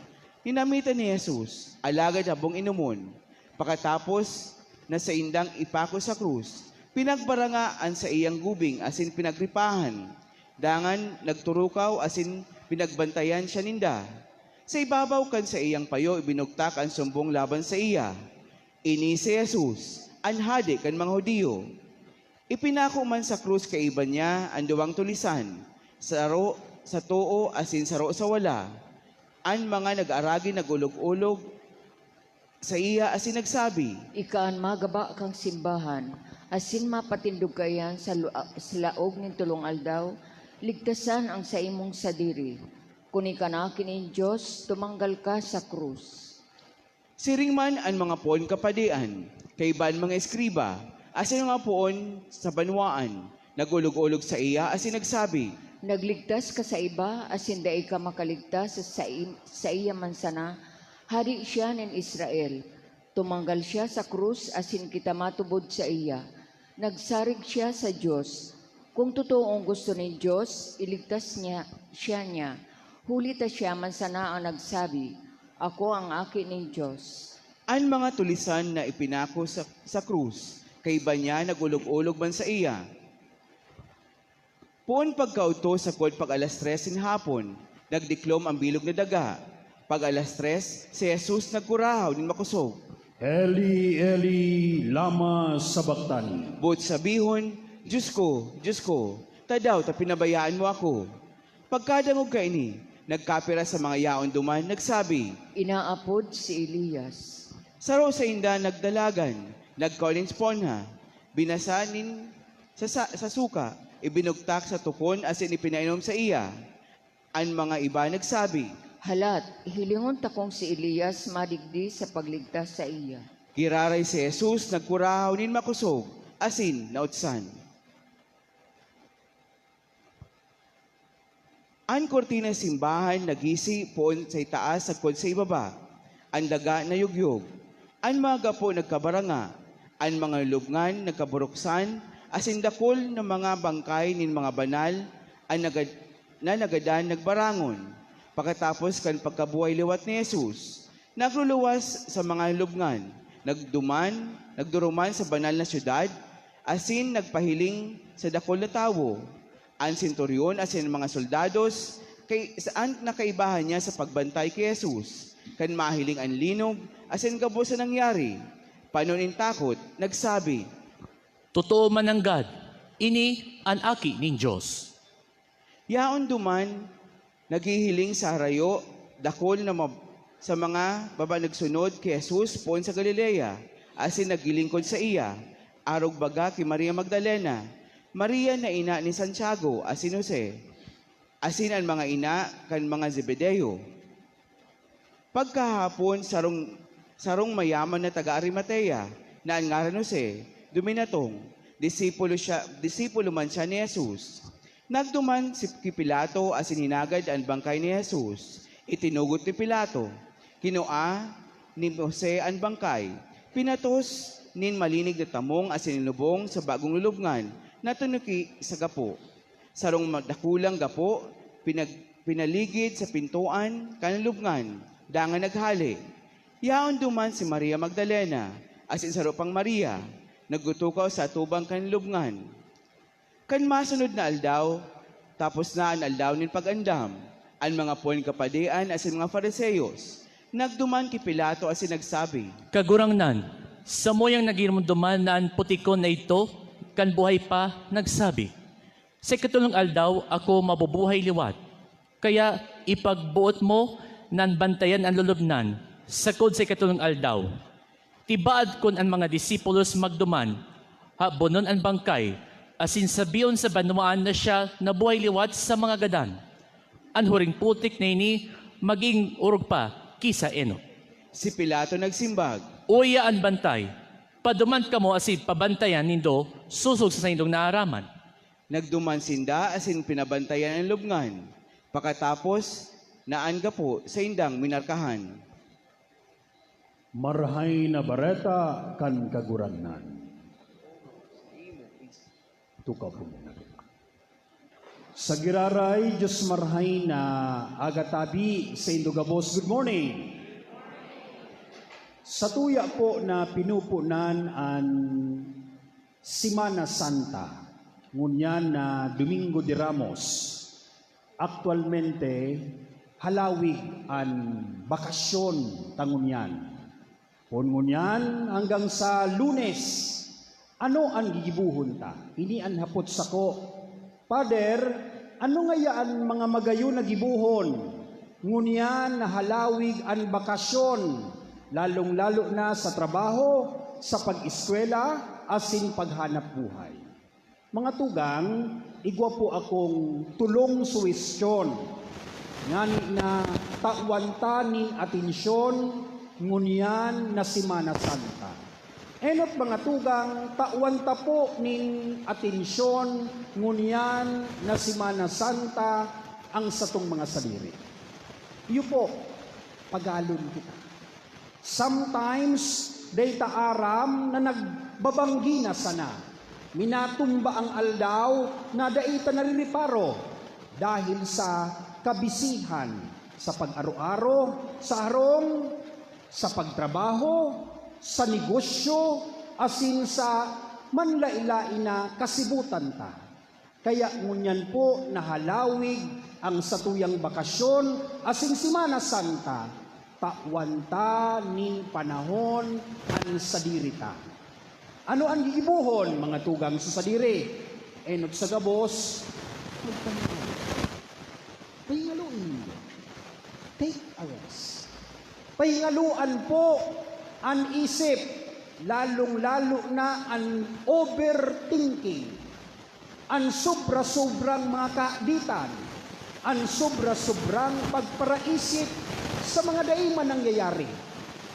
Ninamitan ni Jesus, alagad habong inomon. Pakatapos na saindang ipako sa krus, pinagbaranga an saiyang gubing asin pinagripahan. Dangan nagturukaw asin Pinagbantayan siya ninda. Sa ibabaw kan saiyang payo ibinugtak an sumbong laban saiya. Ini si Jesus, an Hade kan mga Judio. Ipinako man sa krus kaiba niya an duwang tulisan, saro sa too asin saro sa wala. An mga nag-aragi nag-olog-olog saiya asin nagsabi, "Ika an magaba kan simbahan, asin mapatindog kaiyan sa lu-, sa laog nin tolong aldaw, ligtasan an saimong sadiri. Kun ika an Aki nin Dios, tumanggal ka sa krus." Siring man an mga poon kapadian, kaiba an mga eskriba, asin mga poon sa banwaan, nag-olog-olog saiya asin nagsabi, "Nagligtas ka sa iba, asin dai ka makaligtas sa sai-, saiya man sana? Hade siya nin Israel. Tumanggal siya sa krus asin kita matubod saiya. Nagsarig siya sa Dios. Kun totoong gusto nin Dios, iligtas niya, siya niya. Huli ta siya man sana an nagsabi, 'Ako an Aki nin Dios.'" An mga tulisan na ipinako sa, sa krus, kaiba niya nag-olog-olog man saiya. Poon pagkaodto sagkod pag-alas tres nin hapon, nagdiklom an bilog na daga. Pag-alas tres, si Jesus nagkurahaw nin makosog, "Eli, Eli, lama sabactani?" Boot sabihon, "Dios ko, Dios ko, tadaw ta pinabayaan mo ako?" Pagkadangog kaini, nagkapira sa mga yaon duman, nagsabi, "Inaapod si Elias." Saro sainda nagdalagan, nagkua nin esponha, binasa nin sa, sa, sa suka, ibinugtak sa tukon asin ipinainom saiya. An mga iba nagsabi, "Halat, hilingon takong si Elias madigdi sa pagligtas saiya." Giraray si Jesus nagkurahaw nin makosog asin nautsan. An kurtina nin simbahan nagisi poon sa itaas sagkod sa ibaba. An daga nayugyog. An mga gapo nagkabaranga. An mga lulubngan nagkaburuksan, asin dakul na mga bangkay nin mga banal an nagad-, na nagadan nagbarangon. Pakatapos kan pagkabuhay liwat ni Jesus, nagluluwas sa mga lubngan, nagduman, nagduruman sa banal na syudad, asin nagpahiling sa dakul na tawo. An senturyon asin an mga soldados kay saan na kaibahan niya sa pagbantay ki Jesus, kan mahiling an linog asin gabos na nangyari. Pano nin takot, nagsabi, "Totoo man nanggad, ini an Aki nin Dios." Yaon duman, naghihiling sa harayo, dakul na mab-, sa mga baba nagsunod ki Jesus poon sa Galilea, asin naglilingkod saiya, arog baga ki Maria Magdalena, Maria na ina ni Santiago asin Jose, asin an mga ina kan mga Zebedeo. Pagkahapon, sarong, sarong mayaman na taga Arimatea, na an ngaran Jose, duminatong. Disipulo siya, disipulo man siya ni Jesus. Nagduman si, ki Pilato asin hinagad an bangkay ni Jesus. Itinugot ni Pilato. Kinua ni Jose an bangkay. Pinatos nin malinig na tamong asin inubong sa bagong lulubngan na tinuki sa gapo. Sarong ma-, dakulang gapo, pinag-, pinaligid sa pintoan kan lubngan, dangan naghale. Yaon duman si Maria Magdalena, asin saro pang Maria, nagtutukaw sa atubang kan lubngan. Kan masunod na aldaw, tapos na an aldaw nin pag-andam, an mga poon kapadian asin mga Fariseos nagduman ki Pilato asin nagsabi, "Kagurangnan, samuyang nagin duman na an putikon na idto, kan buhay pa, nagsabi, 'Sa ikatolong aldaw ako mabubuhay liwat.' Kaya ipagboot mo na bantayan an lulubnan, sagkod sa ikatolong aldaw. Tibaad kun an mga disipulos magduman, habonon an bangkay, asin sabihon sa banwaan na siya nabuhay liwat sa mga gadan. An huring putik na ini magin orog pa ki sa enot." Si Pilato nagsimbag, "Uya an bantay. Paduman kamo asin pabantayan nindo sosog sa saindong naaraman." Nagduman sinda asin pinabantayan an lubngan. Pakatapos, na an gapo saindang minarkahan. Marahay na Bareta kan Kagurangnan. Tukapon na. Sa giraray, Diyos marahay na aga tabi saindo gabos. Good morning. Satuya po na pinupunan an Semana Santa, ngunyan na Domingo de Ramos. Aktualmente, halawig an bakasyon ta ngunyan. Poon ngunyan hanggang sa Lunes, ano an gigibohon ta? Ini an hapot sako. Pader, ano ngaya an mga magayon na gibohon? Ngunyan na halawig an bakasyon, lalong-lalo na sa trabaho, sa pag-eskwela, asin paghanap buhay. Mga tugang, igwa po akong tolong suwestyon ngani na tawan ta nin atensyon ngunyan na Semana Santa. Enot, mga tugang, tawan ta po nin atensyon ngunyan na Semana Santa ang satong mga sadiri. Iyo po, pagalon kita. Sometimes, dai ta aram na nagbabanggi na sana. Minatumba ang aldaw na dai ta narireparo dahil sa kabisihan sa pag-aro-aro, sa harong, sa pagtrabaho, sa negosyo, asin sa manlaen-laen na kasibutan ta. Kaya ngunyan po nahalawig ang satuyang bakasyon asin Semana Santa, tawan ta nin panahon an sadiri ta. Ano an gigibohon, mga tugang, sa sadiri? Enot sa gabos, magpahinga. Pahingalon. Take a rest. Pahingaloan po an isip, lalong-lalo na an overthinking, an sobra-sobrang mga kaaditan, an sobra-sobrang pagparaisip sa mga dai man nangyayari.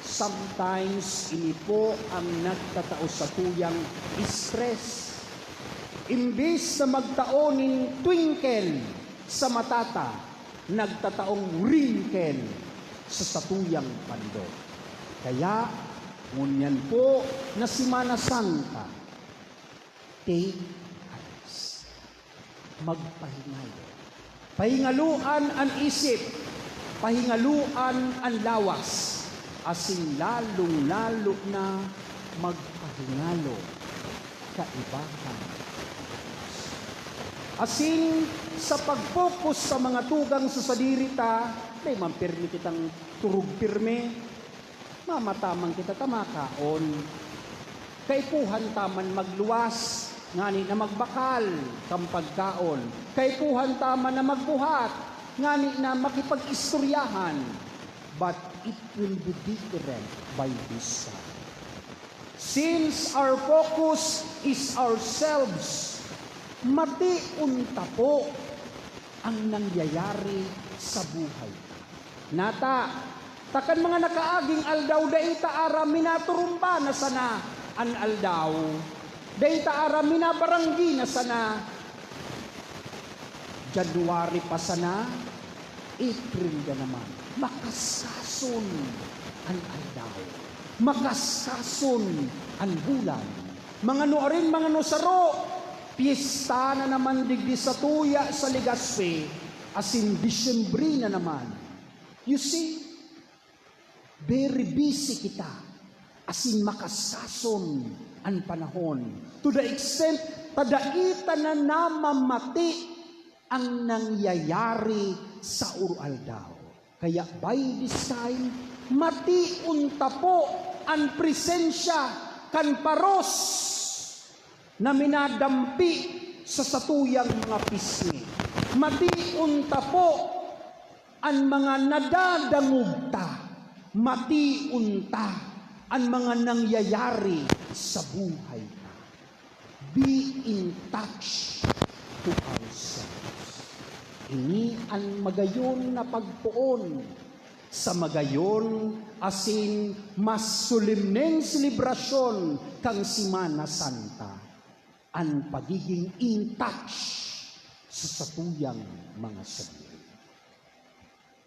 Sometimes, ini po ang nagtatao satuyang stress. Imbis na magtao nin twinkle sa mata ta, nagtataong wrinkle sa satuyang pandog. Kaya, ngunyan po na Semana Santa, take a rest. Magpahingalo. Pahingaloan an isip, pahingaloan an lawas, asin lalong-lalo na magpahingalo kaibahan. Asin sa pag-focus sa mga tugang sa sadiri ta, dai man pirmi kitang turog pirmi, mamata man kita ta makaon. Kaipuhan ta man magluwas, ngani na magbakal kan pagkaon. Kaipuhan ta man na magbuhat, ngani na makipag-istoryahan. But it will be different by this time. Since our focus is ourselves, mation ta po ang nangyayari sa buhay ta. Nata, ta kan mga nakaaging aldaw, dai ta aram, minaturumba na sana an aldaw. Dai ta aram, minabaranggi na sana. January pa sana, April na naman. Makaskason an aldaw. Makaskason an bulan. Mga nuarin, mga nusaro, piyesta na naman digdi satuya sa Legazpi, asin Disyembre na naman. You see, very busy kita, asin makasason an panahon, to the extent ta dai ta na namamati ang nangyayari sa uroaldaw. Kaya by this time, mation ta po an presensya kan paros na minadampi sa satuyang mga pisngi. Mation ta po an mga nadadangog ta, mation ta an mga nangyayari sa buhay ta. Be in touch to ourselves. Ini an magayon na pagpoon sa magayon asin mas solemneng selebrasyon kan Semana Santa, an pagiging in touch sa satuyang mga sadiri.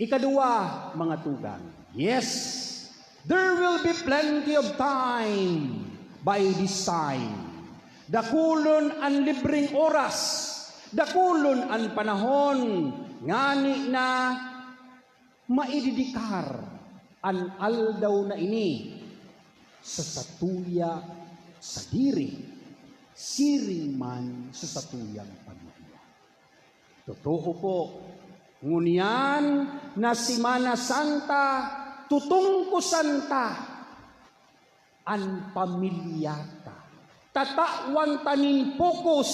Ikaduwa, mga tugang, yes, there will be plenty of time by this time. Dakulon an libreng oras, dakulon an panahon, ngani na maidedikar an aldaw na ini sa satuya sadiri, siring man sa satuyang pamilya. Totoo po. Ngunyan na Semana Santa, tutungkosan ta an pamilyata. Tatawan ta nin focus,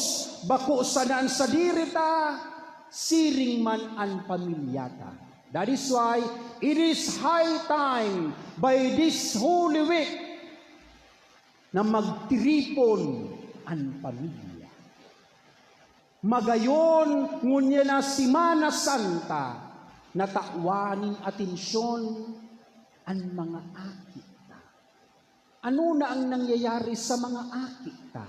bako sana an sadiri ta, siring man an pamilyata. That is why it is high time by this Holy Week na magtiripon an pamilya. Magayon, ngunyan na Semana Santa, natawan nin atensyon an mga aki ta. Ano na ang nangyayari sa mga aki ta?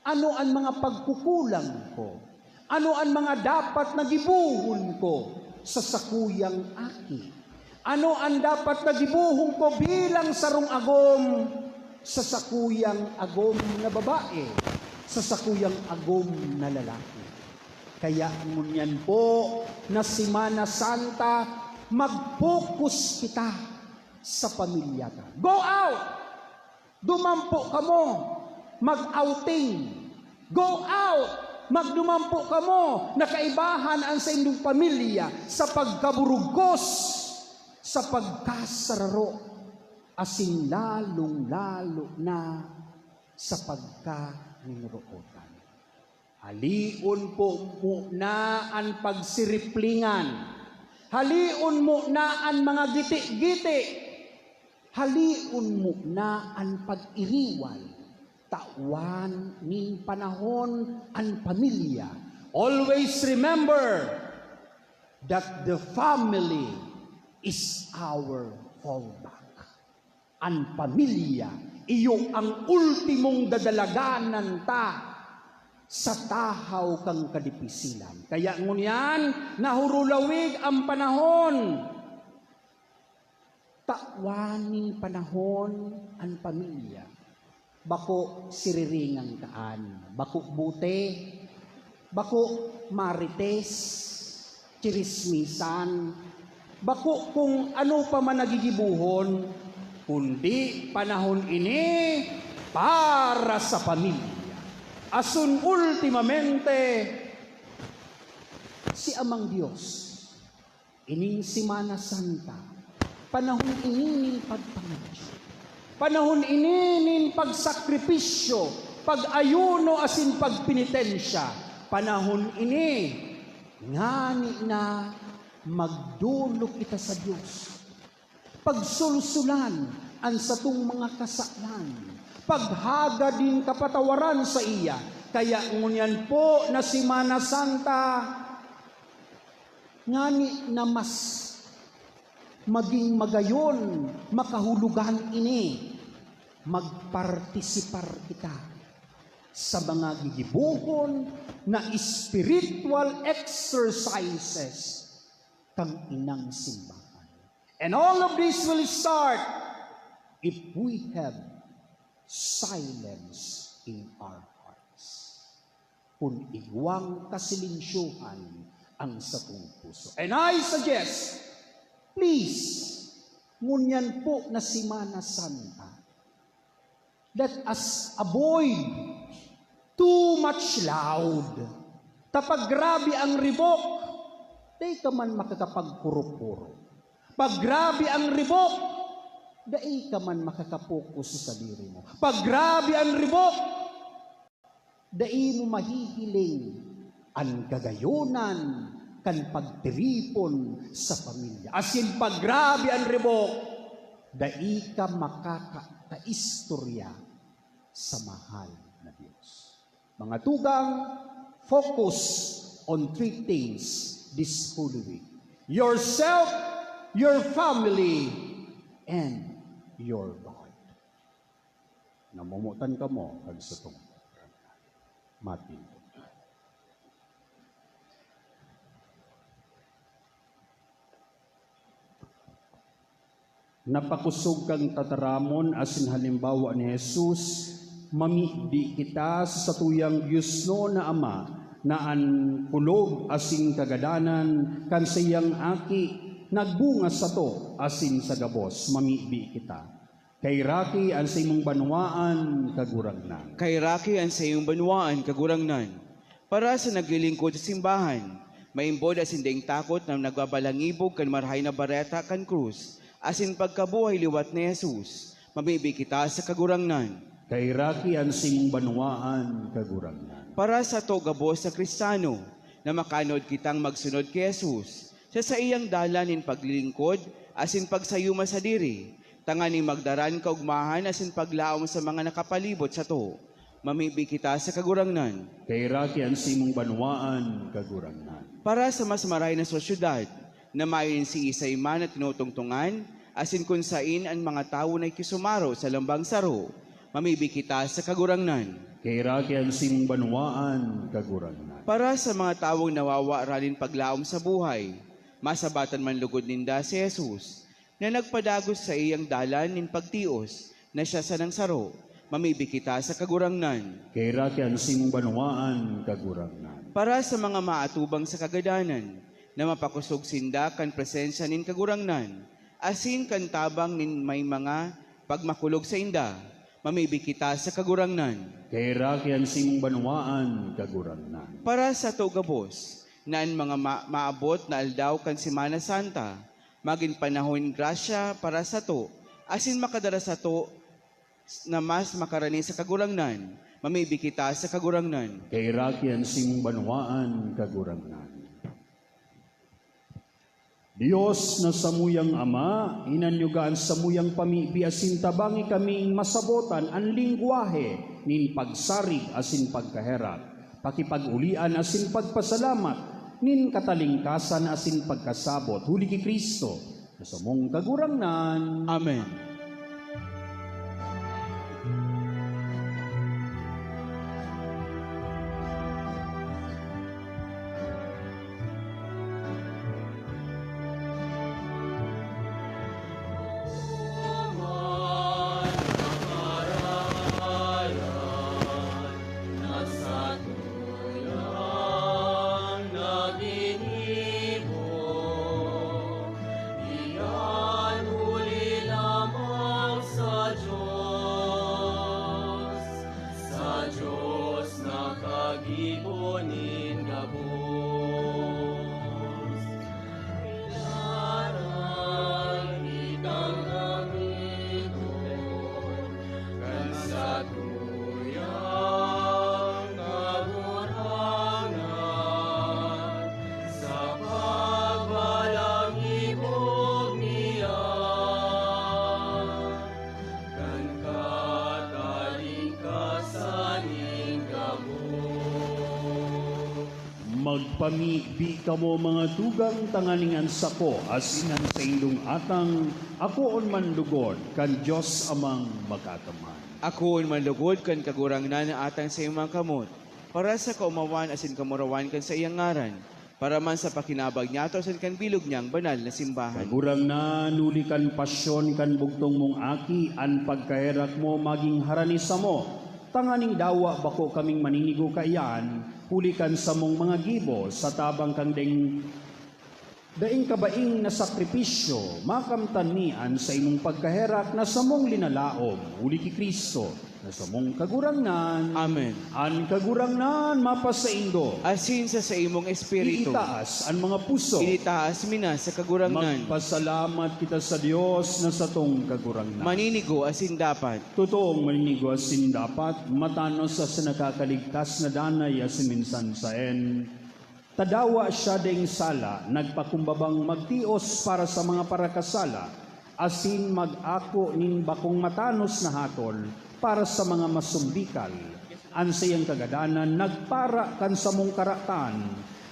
Ano an mga pagkukulang ko? Ano an mga dapat na gibohon ko sa sakuyang aki? Ano an dapat na gibohon ko bilang sarong agom sa sakuyang agom na babae, sa sakuyang agom na lalaki? Kaya ngunyan po na Semana Santa, mag-focus kita sa pamilya ta. Go out! Dumampo kamo, mag-outing. Go out, magdumampo kamo na kaibahan an saindong pamilya sa pagkaburugkos, sa pagkasararo, asin lalong-lalo na sa pagkaninorotan. Halion po muna an pagsiriplingan. Halion muna an mga giti-giti. Halion muna an pag-iriwal. Tawan nin panahon an pamilya. Always remember that the family is our fallback. An pamilya, iyo ang ultimong dadalaganan ta sa tahaw kan kadipisilan. Kaya ngunyan, nahurulawig an panahon. Tawan nin panahon an pamilya. Bako siriringan kaan, bako bote, bako marites, tsirismisan, bako kung ano pa man na gigibohon, kundi panahon ini para sa pamilya. Asin ultimamente, si Amang Dios, ining Semana Santa, panahon ini nin pagpangadyo. Panahon ini nin pagsakripisyo, pag-ayuno asin pagpenitensya. Panahon ini ngani na magdolok kita sa Dios. Pagsulsulan an satong mga kasalan. Paghagad nin kapatawaran saiya. Kaya ngunyan po na Semana Santa, ngani na mas magin magayon, makahulogan ini, magpartisipar kita sa mga gigibohon na spiritual exercises kan inang simbahan. And all of this will start if we have silence in our hearts. Kun igwang kasilensyohan ang satong puso. And I suggest, please, ngunyan po na Semana Santa, let us avoid too much loud. Ta pag grabe ang ribok, dai ka man makakapagkurupuro. Pag grabe ang ribok, dai ka man makakapokus sa sadiri mo. Pag grabe ang ribok, dai mo mahihiling an kagayonan kan pagtiripon sa pamilya. Asin pag grabe an ribok, dai ka makakakaistorya sa mahal na Dios. Mga tugang, focus on three things this Holy Week. Yourself, your family, and your God. Namomotan kamo kan satong matindog. Napakosog kan tataramon asin halimbawa ni Jesus, mamibi kita sa satuyang diosnon na Ama, na an kulog asin kagadanan kan saiyang Aki nagbunga sato asin sa gabos mamibi kita. Kaheraki an saimong banwaan, Kagurangnan. Kaheraki an saimong banwaan, Kagurangnan. Para sa naglilingkod sa simbahan, Maimbod asin daing takot na nagbabalangibog kan Marahay na Bareta kan krus asin pagkabuhay liwat ni Jesus. Mamibi kita sa Kagurangnan. Kaheraki an saimong banwaan, Kagurangnan. Para sato gabos na Kristiyano, na makaanood kitang magsunod ki Jesus sa saiyang dalan nin paglilingkod asin pagsayuma sadiri, tanganing magdaran kaogmahan asin paglaom sa mga nakapalibot sato. Mamibi kita sa Kagurangnan. Kaheraki an saimong banwaan, Kagurangnan. Para sa mas marahay na sosyedad, na mayo nin siisay man na tinutungtongan, asin kun sain an mga tawo nakikisumaro sa lambang saro, mamibi kita sa Kagurangnan. Kaheraki an saimong banwaan, Kagurangnan. Para sa mga tawong nawawaran nin paglaom sa buhay, masabatan man lugod ninda si Jesus, na nagpadagos sa saiyang dalan nin pagtios, na siya sanang saro, mamibi kita sa Kagurangnan. Kaheraki an saimong banwaan, Kagurangnan. Para sa mga maatubang sa kagadanan, na mapakosog sinda kan presensya nin Kagurangnan, asin kan tabang nin may mga pagmakulog sainda, mamibi kita sa Kagurangnan. Kaheraki an saimong banwaan, Kagurangnan. Para sato gabos, na an mga ma-, maabot na aldaw kan Semana Santa, magin panahon nin grasya para sato, asin makadara sato na mas makarani sa Kagurangnan, mamibi kita sa Kagurangnan. Kaheraki an saimong banwaan, Kagurangnan. Dios na samuyang Ama, hinanyuga an samuyang pamibi asin tabangi kaming masabotan an lengwahe nin pagsarig asin pagkaherak, pakipag-olian asin pagpasalamat, nin katalingkasan asin pagkasabot, huli ki Cristo, na samong Kagurangnan. Amen. Sa Dios na kagibo nin gabos. Kailangan kitang gamiton kan satuyang Kagurangnan sa pagbalangibog niya. Kan katalingkasan nin gabos. Magpamibi kamo, mga tugang, tanganing an sako asin an saindong atang akoon man logod kan Dios Amang Makakamhan. Akoon man logod kan Kagurangnan an atang saiyang mga kamot, para sa kaomawan asin kamurawan kan saiyang ngaran, para man sa pakinabang niyato asin kan bilog niyang banal na simbahan. Kagurangnan, huli kan pasyon kan bugtong mong Aki, an pagkaherak mo magin harani samo, tanganing dawa bako kaming maninigo kaiyan, huli kan samong mga gibo, sa tabang kan daing, daing kabaing na sakripisyo, makamtan mi an saimong pagkaherak na samong linalaom, huli ki Cristo, na samong Kagurangnan. Amen. An Kagurangnan mapasaindo. Asin sa saimong espiritu. Iitaas an mga puso. Initaas mi na sa Kagurangnan. Magpasalamat kita sa Dios na satong Kagurangnan. Maninigo asin dapat. Totoong maninigo asin dapat, matanos asin nakakaligtas na danay asin minsan saen. Tadawa siya daing sala, nagpakumbabang magtios para sa mga parakasala, asin mag-ako nin bakong matanos na hatol para sa mga masumbikal. An saiyang kagadanan nagpara kan samong karatan,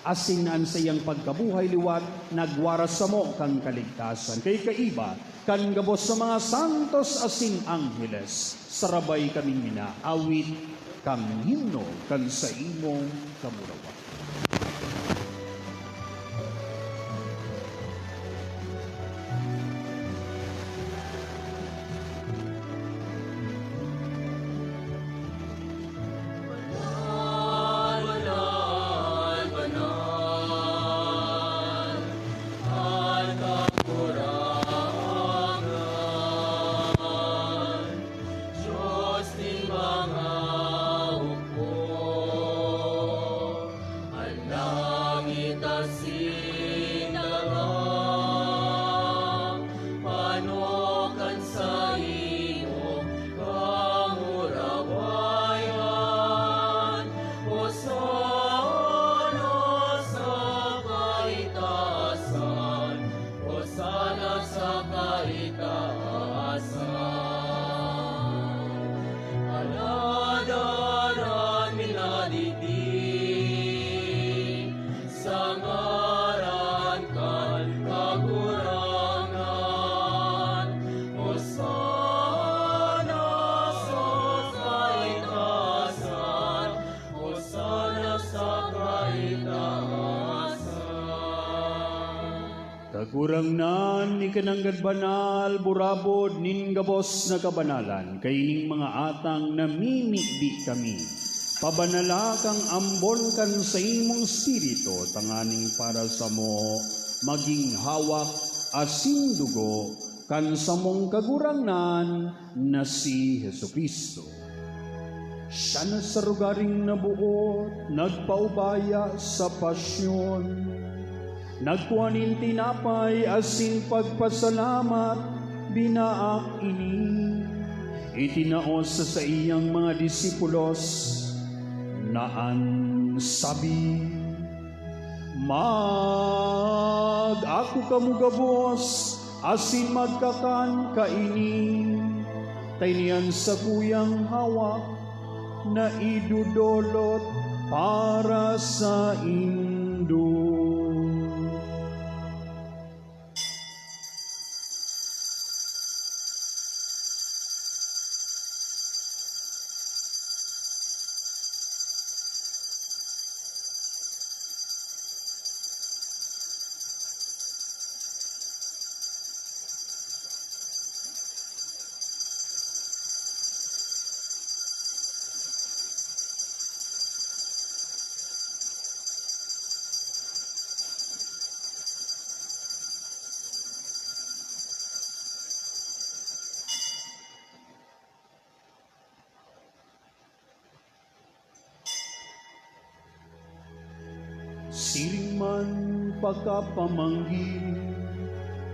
asin an saiyang pagkabuhay liwat nagwaras samo kan kaligtasan. Kay kaiba kan gabos sa mga santos asin angheles, sarabay kaming minaawit kan himno kan saimong kamurawan. Dios nin mga hukbo. Kagurangnan, ika nanggad banal, burabod nin gabos na kabanalan, kaining mga atang namimibi kami. Pabanala kang ambon kan saimong Espiritu, tanganing para samo magin hawak asin dugo kan samong Kagurangnan na si Jesu-Cristo. Siya na sa rogaring naboot, nagpaubaya sa pasyon. Nagkua nin tinapay asin pagpasalamat, binaak ini, itinao sa saiyang mga disipulos, na an sabi, "Mag-ako kamo gabos asin magkakan kaini, ta ini an sakuyang hawak na idodolot para saindo." Siring man pakapamanggi,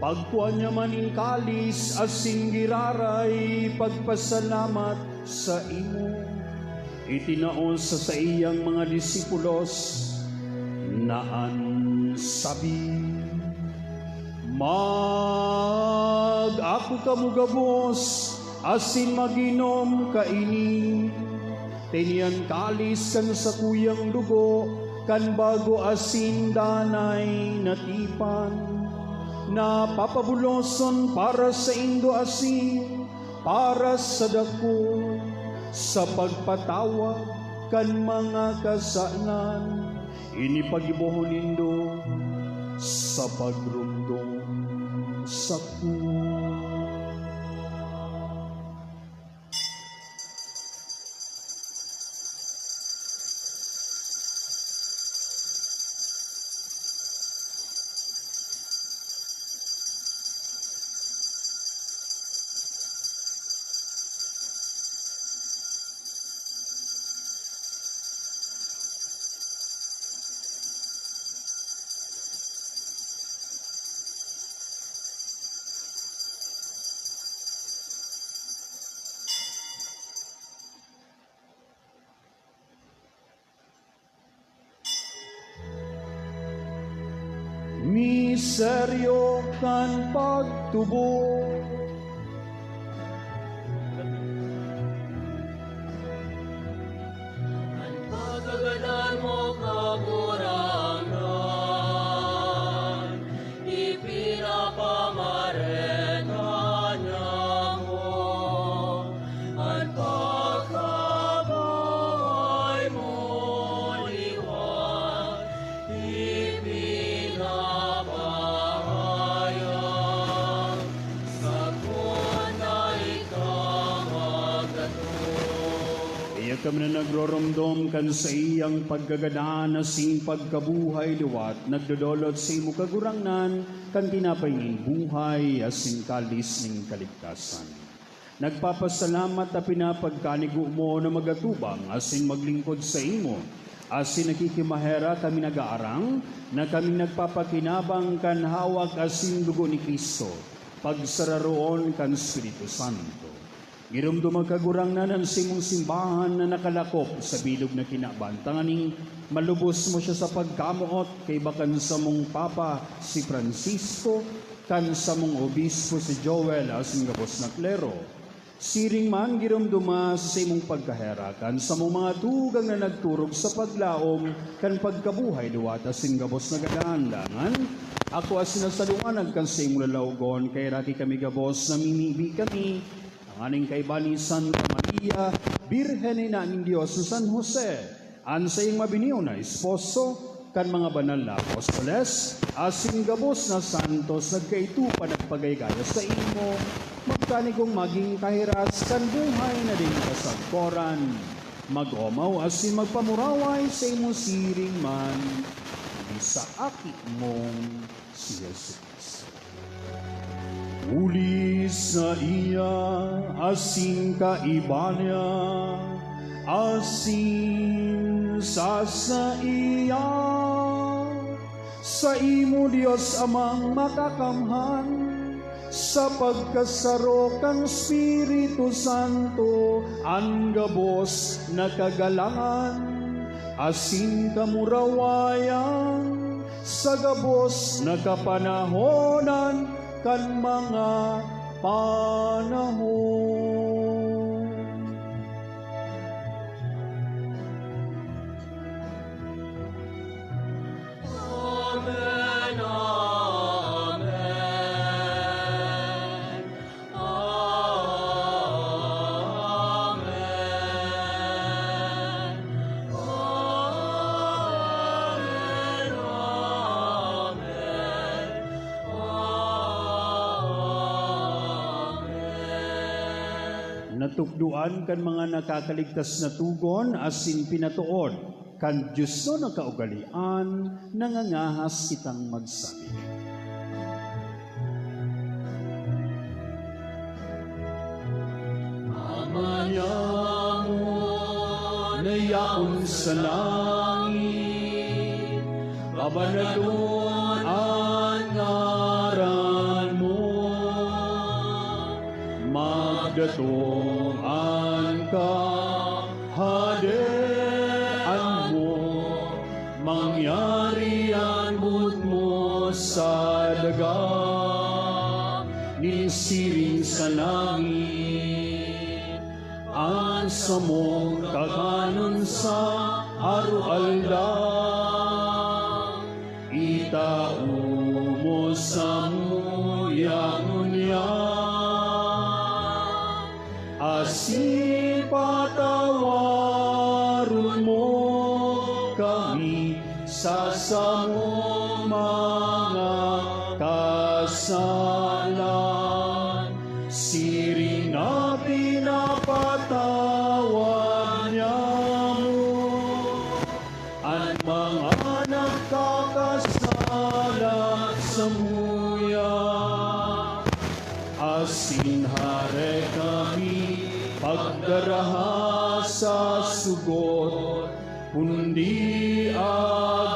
pagkua niya man nin kalis asin giraray pagpasalamat saimo, itinao sa saiyang mga disipulos, na an sabi, "Mag-ako kamo gabos asin mag-inom kaini. Ta ini an kalis kan sakuyang dugo kan bago asin danay na tipan, na papabuloson para saindo asin para sa dakul sa pagpatawad kan mga kasalan. Ini paggibohon nindo sa pagromdom sako." Misteryo kan pagtubod. An pagkagadan mo, Kagurangnan, ipinapamareta niya mo. An pagkabuhay mo liwat ipinapahayag, sagkod na ikaw magdatong. Kaya kami na nagroromdom kan saiyang pagkagadan asin pagkabuhay liwat, nagdodolot sa imo, Kagurangnan, kan tinapay nin buhay asin kalis nin kaligtasan. Nagpapasalamat ta pinapagkanigo mo na magatubang asin maglingkod saimo, asin nakikimaherak kami nag-aarang na kami nagpapakinabang kan hawak asin dugo ni Cristo, pagsararoon kan Espiritu Santo. Giromdoma, Kagurangnan, an saimong simbahan na nakalakop sa bilog na kinaban, tanganing malubos mo siya sa pagkamoot kaiba kan samong Papa, si Francisco, kan samong obispo si Joel asin gabos na klero. Siring man, giromdoma sa saimong pagkaherak an samong mga tugang na nagturog sa paglaom kan pagkabuhay liwat asin gabos na kagadan. Dangan, ako asin na sa liwanag kan saimong lalawogon, kaheraki kami gabos, namimibi kami, tanganing kaiba ni Santa Maria, Birhen na ina nin Dios, ni San Jose, an saiyang mabiniyon na esposo, kan mga banal na apostoles, asin gabos na santos nagkaitupa nagpagaygaya saimo, magkanigong magin kahiras kan buhay na digdi kasagkoran. Mag-omaw asin magpamuraway saimo siring man, sa Aki mong si Jesus. Huli saiya asin kaiba niya, asin sa saiya, saimo, Dios Amang Makakamhan, sa pagkasaro kan Espiritu Santo, an gabos na kagalangan asin kamurawayan sa gabos na kapanahonan kan mga panahon. Amen, amen. Amen. Amen, amen. Amen. Natukdoan kan mga nakakaligtas na togon asin pinatood kan Dios na kaugalean, nangangahas kitang magsabi. Ama niamo na yaon sa langit, pabanalon an ngaran mo, magdatong an kahadean mo, mangyari an boot mo sa daga, nin siring sa langit. An samong kakanon sa aroaldaw, itao mo samuya ngunyan, asin patawaron mo kami sa samong mga kasalan, siring na pinapatawad niamo an mga nagkakasala samuya. Asin hare kami pagdaraha sa sugot, kundi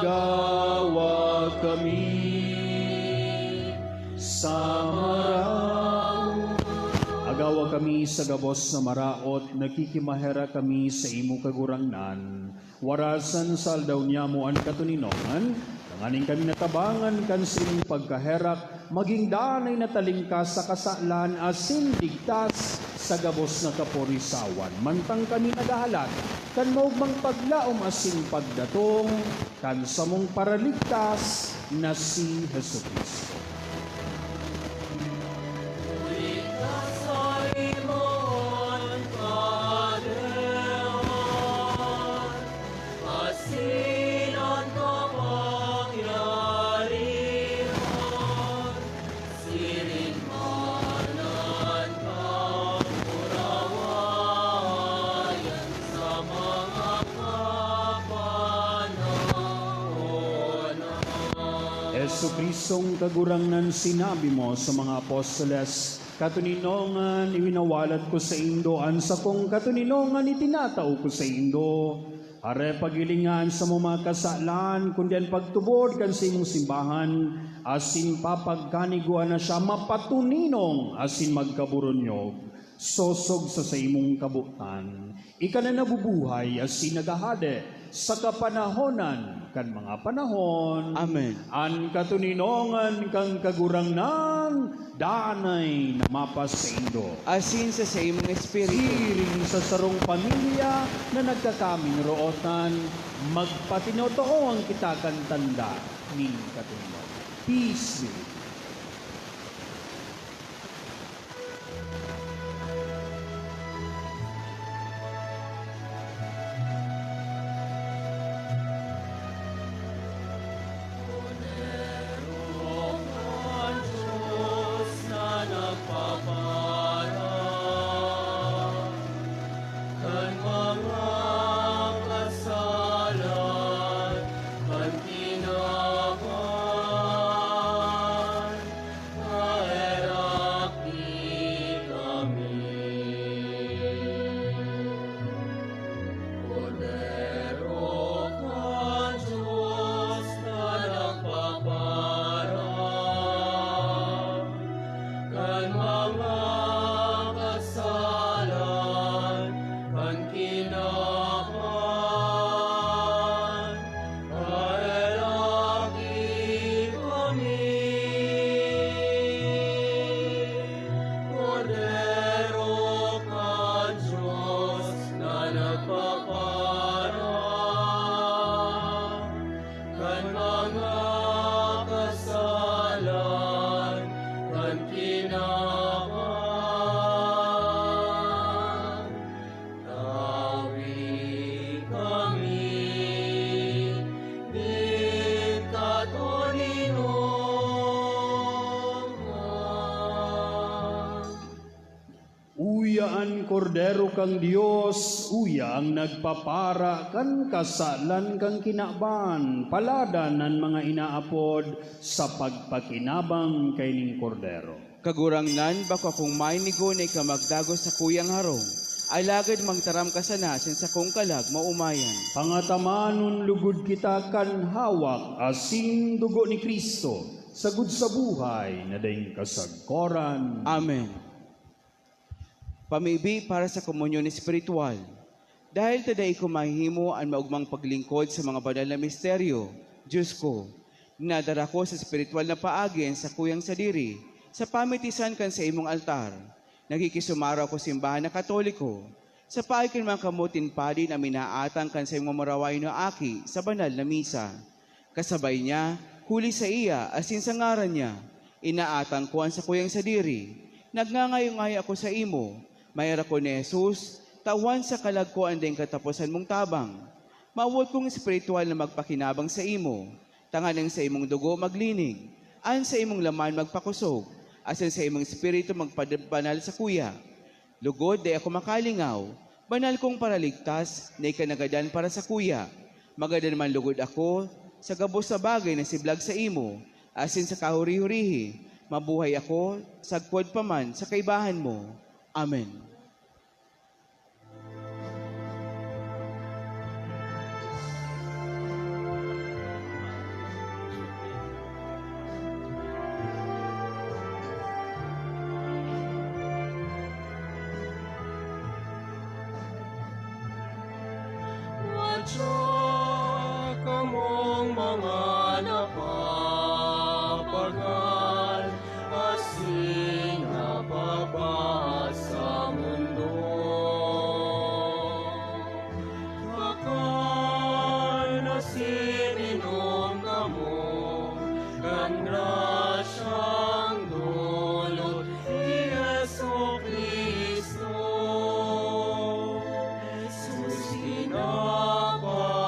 agawa kami sa maraot. Agawa kami sa gabos na maraot, nagkikimaherak kami sa imo, Kagurangnan. Warasan sa aldaw niamo an katoninongan, tanganing kami natabangan kan saimong pagkaherak, magin danay na talingkas sa kasalan asin ligtas sa gabos na kaporisawan, mantang kami naghahalat kan maogmang paglaom asin pagdatong kan samong Paraligtas na si Jesu-Cristo. Asin an kapangyarihan, siring man an kamurawayan sa mga kapanahonan. Jesu-Cristong Kagurangnan, sinabi mo sa mga apostoles, "Katoninongan, iwinawalat ko saindo an sakong katoninongan, itinatao ko saindo." Hare, paghilinga an samong mga kasalan, kundi an pagtubod kan saimong simbahan, asin papagkanigoan na siya mapatoninong asin magkaboronyog, sosog sa saimong kabotan. Ika na nabubuhay asin naghahade sa kapanahonan kan mga panahon. Amen. An katoninongan kan Kagurangnan danay na mapasaindo. Asin sa saimong espiritu. Siring sa sarong pamilya na nagkakaming rootan, magpatinotoohan kita kan tanda nin katoninongan. Peace be with you. Kordero kan Dios, uya ang nagpapara kan kasalan kan kinaban, paladan an mga inaapod sa pagpakinabang kaining Kordero. Kagurangnan, bako akong mainigo na ika magdagos sa kuyang harong, alagad magtaram ka sana asin sakong kalag maomayan. Pangatamanon lugod kita kan hawak asin dugo ni Cristo, sagud sa buhay na daing kasagkoran. Amen. Pamibi para sa komunyon espiritual. Dahil ta dai ko mahihimo an maogmang paglingkod sa mga banal na misteryo, Diyos ko, nadara ko sa espiritual na paagi an sakuyang sadiri sa pamitisan kan saimong altar. Nagkikisumaro ako simbahan na Katoliko, sa paagi kan mga kamoting padi na minaatang kan saimong maraway na Aki sa banal na misa. Kasabay niya, huli saiya asin sa ngaran niya, inaatang ko an sakuyang sadiri. Nagngangayo-ngayo ako saimo, Mayara ko ni Jesus, tawan sa kalag ko an daing kataposan mong tabang. Mawot kong espiritual na magpakinabang saimo, tanganing saimong dugo maglinig, an saimong laman magpakosog, asin saimong espiritu magpabanal sakuya. Lugod dai ako makalingaw, banal kong Paraligtas na ika nagadan para sakuya. Magadan man lugod ako sa gabos na bagay na siblag saimo, asin sa kahuri-hurihi, mabuhay ako sagkod pa man sa kaibahan mo. Amen. Madya kamong mga napapagal asin napapaas sa mundo. Pakan asin inom kamo kan grasyang dulot ni Jesu-Cristo. Jesus, tinapay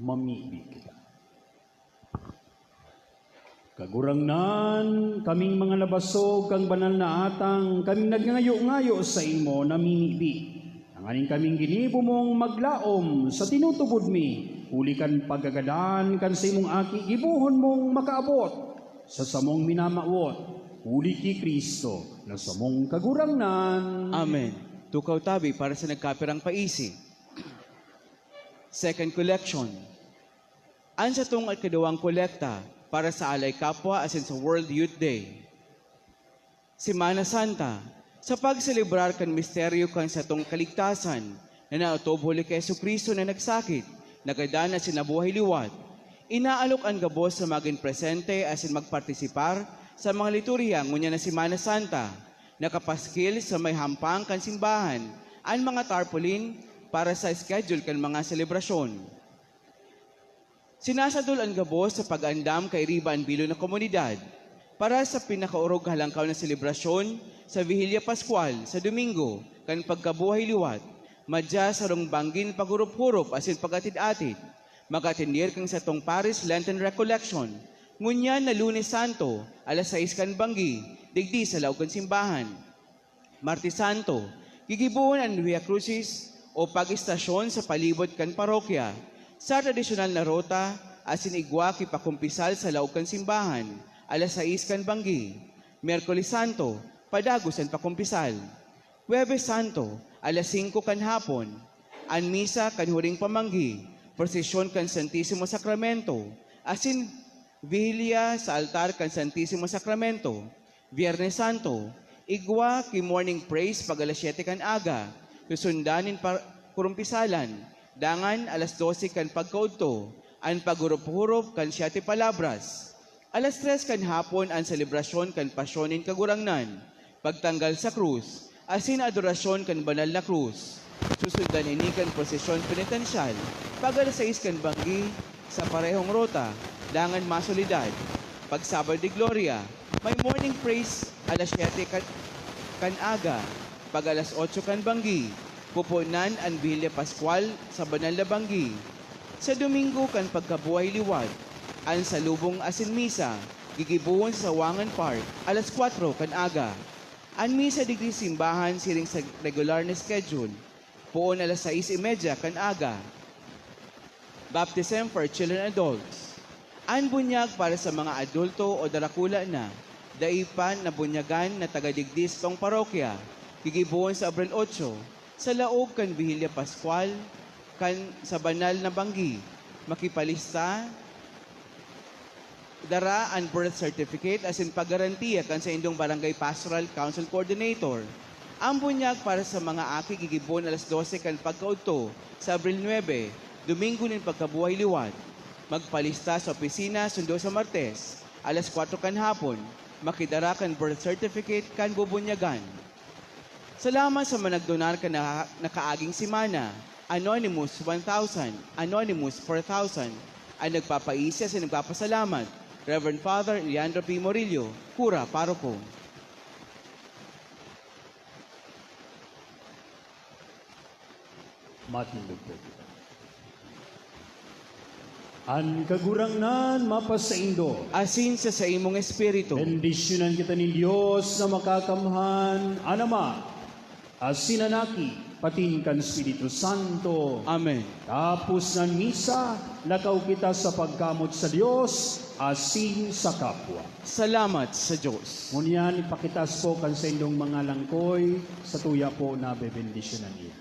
Mamibi kita. Kagurangnan, kaming mga nabasog kan banal na atang, kaming nagngayo-ngayo saimo na mimibi. Tanganing kaming ginibo mong maglaom sa tinutubod mi, huli kan pagkagadan kan saimong Aki, gibohon mong makaabot sa samong minamawot, huli ki Cristo na samong Kagurangnan. Amen. Tukaw tabi para sa nagkapirang paisi. Second collection. An satong ikaduwang kolekta para sa Alay Kapwa asin sa World Youth Day. Semana Santa, sa pagselebrar kan misteryo kan satong kaligtasan na naotob huli ki Jesu-Cristo na nagsakit, nagadan asin nabuhay liwat, inaalok an gabos na magin presente asin magpartisipar sa mga liturhiya ngunyan na Semana Santa. Nakapaskil sa may hampang kan simbahan an mga tarpaulin para sa schedule kan mga selebrasyon. Sinasadol an gabos sa pag-andam kairiba an bilog na komunidad para sa pinakaorog halangkaw na selebrasyon sa Vihilia Pascual sa Domingo kan Pagkabuhay Liwat, madya sarong banggi nin paghurup-hurup asin pag-atid-atid. Mag-atender kan satong Paris Lenten Recollection ngunyan na Lunes Santo, alas sais kan banggi, digdi sa laog kan simbahan. Martes Santo, gigibohon an Via Crucis o pag-istasyon sa palibot kan parokya. Sa tradisyonal na rota, asin igwa ki pakumpisal sa laog kan simbahan, alas sais kan banggi. Miyerkules Santo, padagos an pakumpisal. Huwebes Santo, alas singko kan hapon, an misa kan huring pamanggi, prosesyon kan Santisimo Sakramento, asin Vihilia sa altar kan Santisimo Sakramento. Biyernes Santo, igwa ki morning praise pag alas siyete kan aga, susundan nin par-, kurumpisalan, dangan alas dose kan pagkaodto, an paghurup-hurup kan Siyete Palabras. Alas tres kan hapon an selebrasyon kan Pasyon nin Kagurangnan, pagtanggal sa krus, asin adorasyon kan banal na krus. Susundan ini kan prosesyon penitensyal, pag alas sais kan banggi, sa parehong rota, dangan masolidad. Pag Sabado de Gloria, may morning praise alas siyete kan, kan aga, pag alas otso kan banggi, pupunan an Vihilia Pascual sa banal na banggi. Sa Domingo kan Pagkabuhay Liwat, an salubong asin misa gigibohon sa Sawangan Park alas kwatro kan aga. An misa digdi sa simbahan siring sa regular na schedule, poon alas sais y media kan aga. Baptism for children and adults. An bunyag para sa mga adulto o darakula na dai pa nabunyagan na taga digdi satong parokya, gigibohon sa Abril otso, sa laog kan Vihilia Pascual, kan sa banal na banggi, makipalista, dara an birth certificate asin paggarantiya kan saindong Barangay Pastoral Council Coordinator. An bunyag para sa mga aki gigibohon alas dose kan pagkaodto sa Abril nuebe, Domingo nin Pagkabuhay Liwat. Magpalista sa opisina sundo sa Martes, alas kwatro kan hapon, makidara kan birth certificate kan bubunyagan. Salamat sa mga nagdonar kan naka-, nakaaging semana, Anonymous one thousand, Anonymous four thousand. An nagpapaisi asin nagpapasalamat, Reverend Father Leandro P. Morillo, Kura, Paroko. Matindog po kita. An Kagurangnan mapasaindo. Asin sa saimong espiritu. Bendisyonan kita nin Dios na makakamhan, an Ama, asin an Aki, patin kan Espiritu Santo. Amen. Tapos na an misa, lakaw kita sa pagkamoot sa Dios asin sa kapwa. Salamat sa Dios. Ngunyan, ipakitaas po kan saindong mga langkoy, satuya po nabebendisyonan niya.